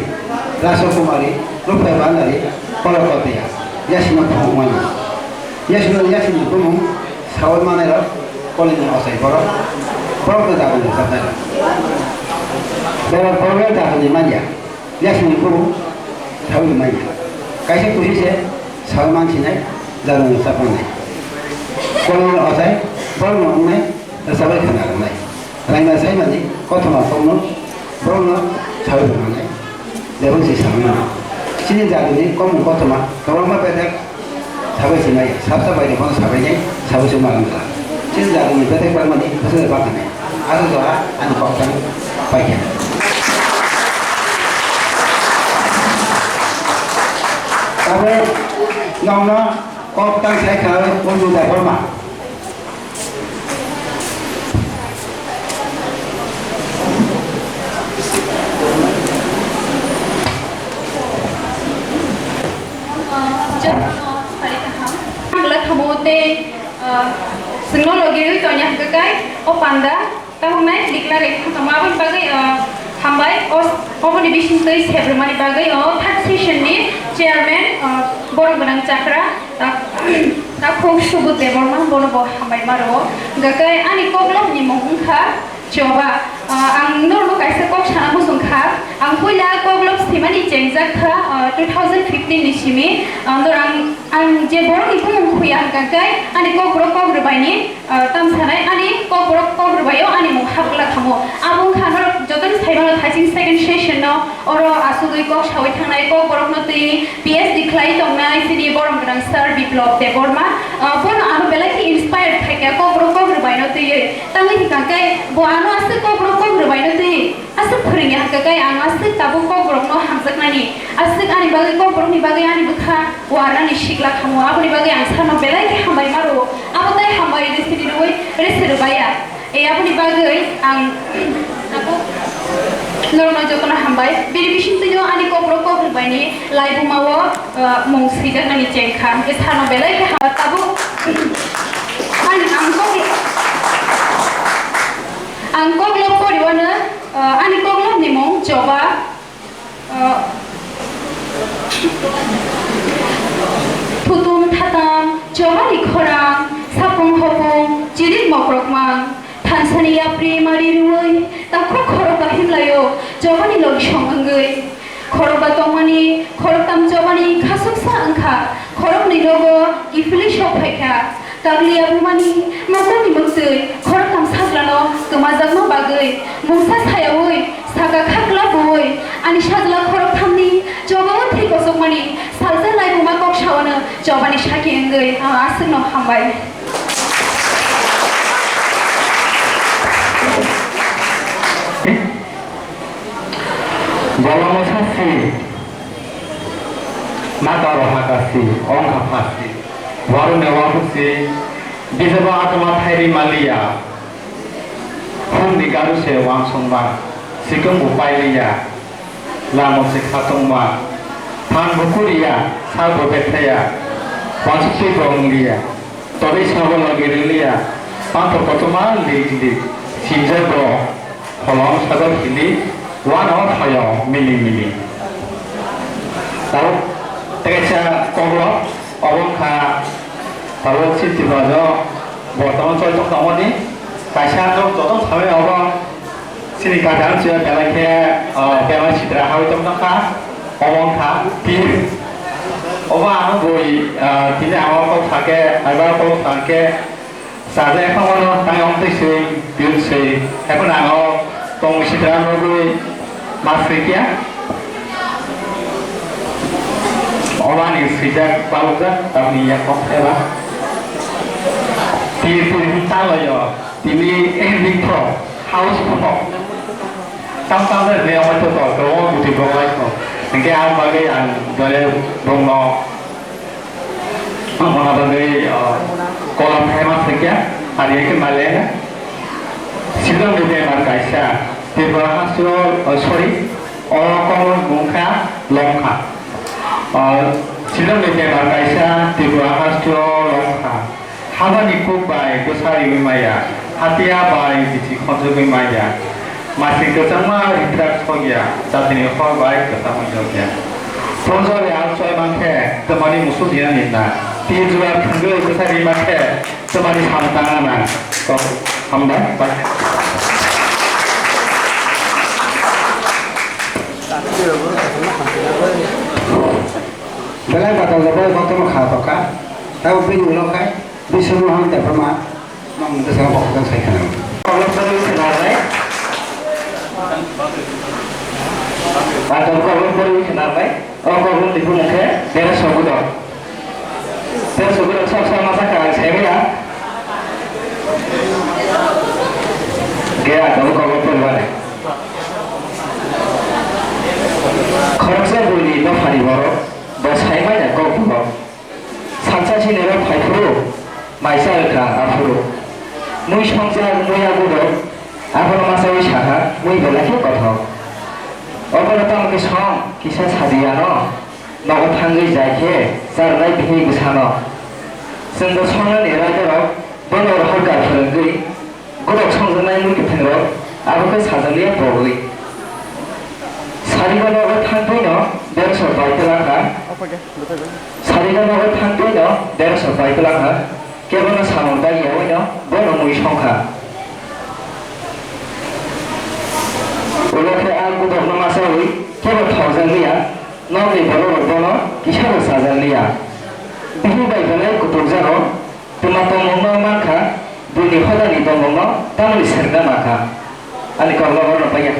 Raso Kumari, Rupta Bandari, Kolok Kotiya, yasino phungo manya. Yasino yasini bumung sawi manai rok, kolini osai borok, borok no dagoni sapnai rok. Borok borok no dagoni manya. Yasini bumung sawi manya. Kaisa kusi se sawi mansinai, dagoni sapnai. Kolini osai borok no wngnai, sabai khana rwnai. Raima saimani kothoma kokno borokno sawi rwmani. Bebak se samani. Chini jatini kokmung kothoma kwbangma bedek sabai sinai, sabsa bairi bono sabainai, sabo se malang kha. Chini jatini bedek bakmani bwswk bakhanai. Aro jora ani koktang paikha. Tabuk nokno koktang sai kha Urmila Debbarma. Ang wngkha kamo tei, ah, chwngno logi rwi tongya hwnkhe kai o panda. Tabuknai declare khe tongma aboni bagwi, ah, hambai. O, oboni bisingtwi sebrwmani bagwi o third session ni chairman, ah, borok gwnang chakra, tak, takhuk Subudh Debbarma, bono bo hambai ma rwo. Hwnkhe ani koklopni mung wngkha Choba. Ah, ang norokno kaisa kok sana muchung kha. Ang puila koklop swimani chengjak kha, ah, two thousand fifteen ni simi. Ah, norok ang, ang je borokni bumung khuya hwnkhe ani kokborok kok rwbaini. Ah, tamo sanai ani kokborok kok rwbaio ani mung hapgwlak kamo. Abo wngkha norok jotoni saimano thaising second session no oro asugwi kok sawi thangnai kokborokno twi P H D khlai tongnai chini borom gwnang sir Biplab Debbarma. Ah, bono ano belai khe inspire khaikha kokborok kok rwbaino twiwi. Tangwi hwnkha khe bo ano aswk kokborok kok rwbaino twi. Aswk phwrwngya hwnkhe khe ang aswk tabuk kokborokno hamjaknani, aswk ani bagwi kokborokni bagwi ani bwkha warnani sikla khamu, aboni bagwi ang sano belai khe hambai ma rwo. Abo tei hambai rwsini rwui rwsi rwbaiya. E, aboni bagwi ang tabuk norokno jotono hambai. Bini bisingtwino ani kokborok kok rwbaini laibumao, uh, mung swijaknani chengkha. Hwnkhe sano belai khe hambai tabuk. Ani ang kok, ang koklop poriwano. Ah, ani koklopni mung Choba, ah, thutum thatam, chobani khorang, sapung hopung, chirik mokrokmang, thansani yapri mari rwui, takhuk khorokba himlaio, chobani logisong wngwi. Khorokba tongmani, khoroktam chobani khasuksa wngkha, khoroknwi nogo kiphilwi sok phaikha. Takliya bumani mokokni mwktwi khoroktham sajlano kwmajakma bagwi mungsa sayaui saka khakla bui ani sajla khorokthamni chobao thwi kochokmani salsa laibuma kok saono chobani saki wngwi ang aswkno hambai. Bolongo sasi, mata roha kasi, ongkha phasi. Warung ni wabusi, bijabo atma thairi maliya. Phungni garu se wansongma, sikung bo pailiya. Lamo se khatungma, phan bo kuriya, sal bo bethaya. Wansukti bo wngliya, tobi sabo logi riliya. Panthor kotorma lik lik, sinjak bo. Kolom sago hili, wano phaio mili mili. Tabuk tekaisa koklo, obo wngkha tabuk chini Tripura o bortoman choli tongmani kaisa nok joto sawi obo chini kaka wngsuya belai khe, ah, belai sitra hawi tongtongkha, obo wngkha tir. Obo ang bui, ah, tini ang o kok sakhe, aibar kok sakhe, Sajak phano tang twi swi, twi swi. Haikhe ang o tong sitra nugwi ma swi kya. Obani swijak palukjak tamni yakhok eba. Twi twi tang loyo. Tini ending pro, house pro. Tam tam le ne amai to to to buti bong lai ko. Hingke ang bagai ang dole bong no. Mona bagwi, ah, kolam hai ma thikya, hari ke male. Sidang de bemar kaisa, Tripura hasteo, oh, sorry, o kolam mungkha, longkha. Ah, Silongni bemar kaisa Tripura hasteo longkha. Habani kuk bai bwsa riwi maya, hatiya bai bithi khonjogwi maya. Masing kwchangma ritrak sokya, jatini hor bai kwchangma yokya. Tonjore alchoi mankhe twmani musuk ya ninna, twi jura thwngwi bwsa ri mankhe twmani samung tangna nang. Kok hambai. Belai batal jabai kotorma kha toka. Tabo bini ulo khai Biswamo han debama mang bwskango bokthang sai khna. Kok bwrwi khna bai. Batal kok bwrwi khna bai. O kok bwrwi bumung khe Bera Sogudok. Bera Sogudok sab sab masa kha ang sai maya. Khe ang tabuk kok bwrwi bai. Khoroksa buini nophani borok bo sai manya kok borok. Salsa sinirok phai phuru, maisa wngkha aphuru. Mui songjak, mui agurok, abono masaui sakha, mui belai khe kothok. Obono tamo khe song, kisa sadi ano, nogo thangwi jai khe, charwnai bihik bwsano. Chwngbo songnani raidarok, bono rohorkar phwrwngwi, Godok songjaknai mui kwthwngrok abo khe sajakliya pogwi. Sarigano o thangtwino Berosor bai twlangkha. Sarigano o thangtwino Berosor bai twlangkha. Kebono samung dagi yaoino bono mui songkha. Ulo khe a godokno masaui kebo thokjakliya, nokni bororok bono kisabo sajakliya. Bihik bai belai kutukjago. Twma tongmungno mankha, buini hodani tongmungno tamoni serna mankha. Ani kok lobo rwna paiya.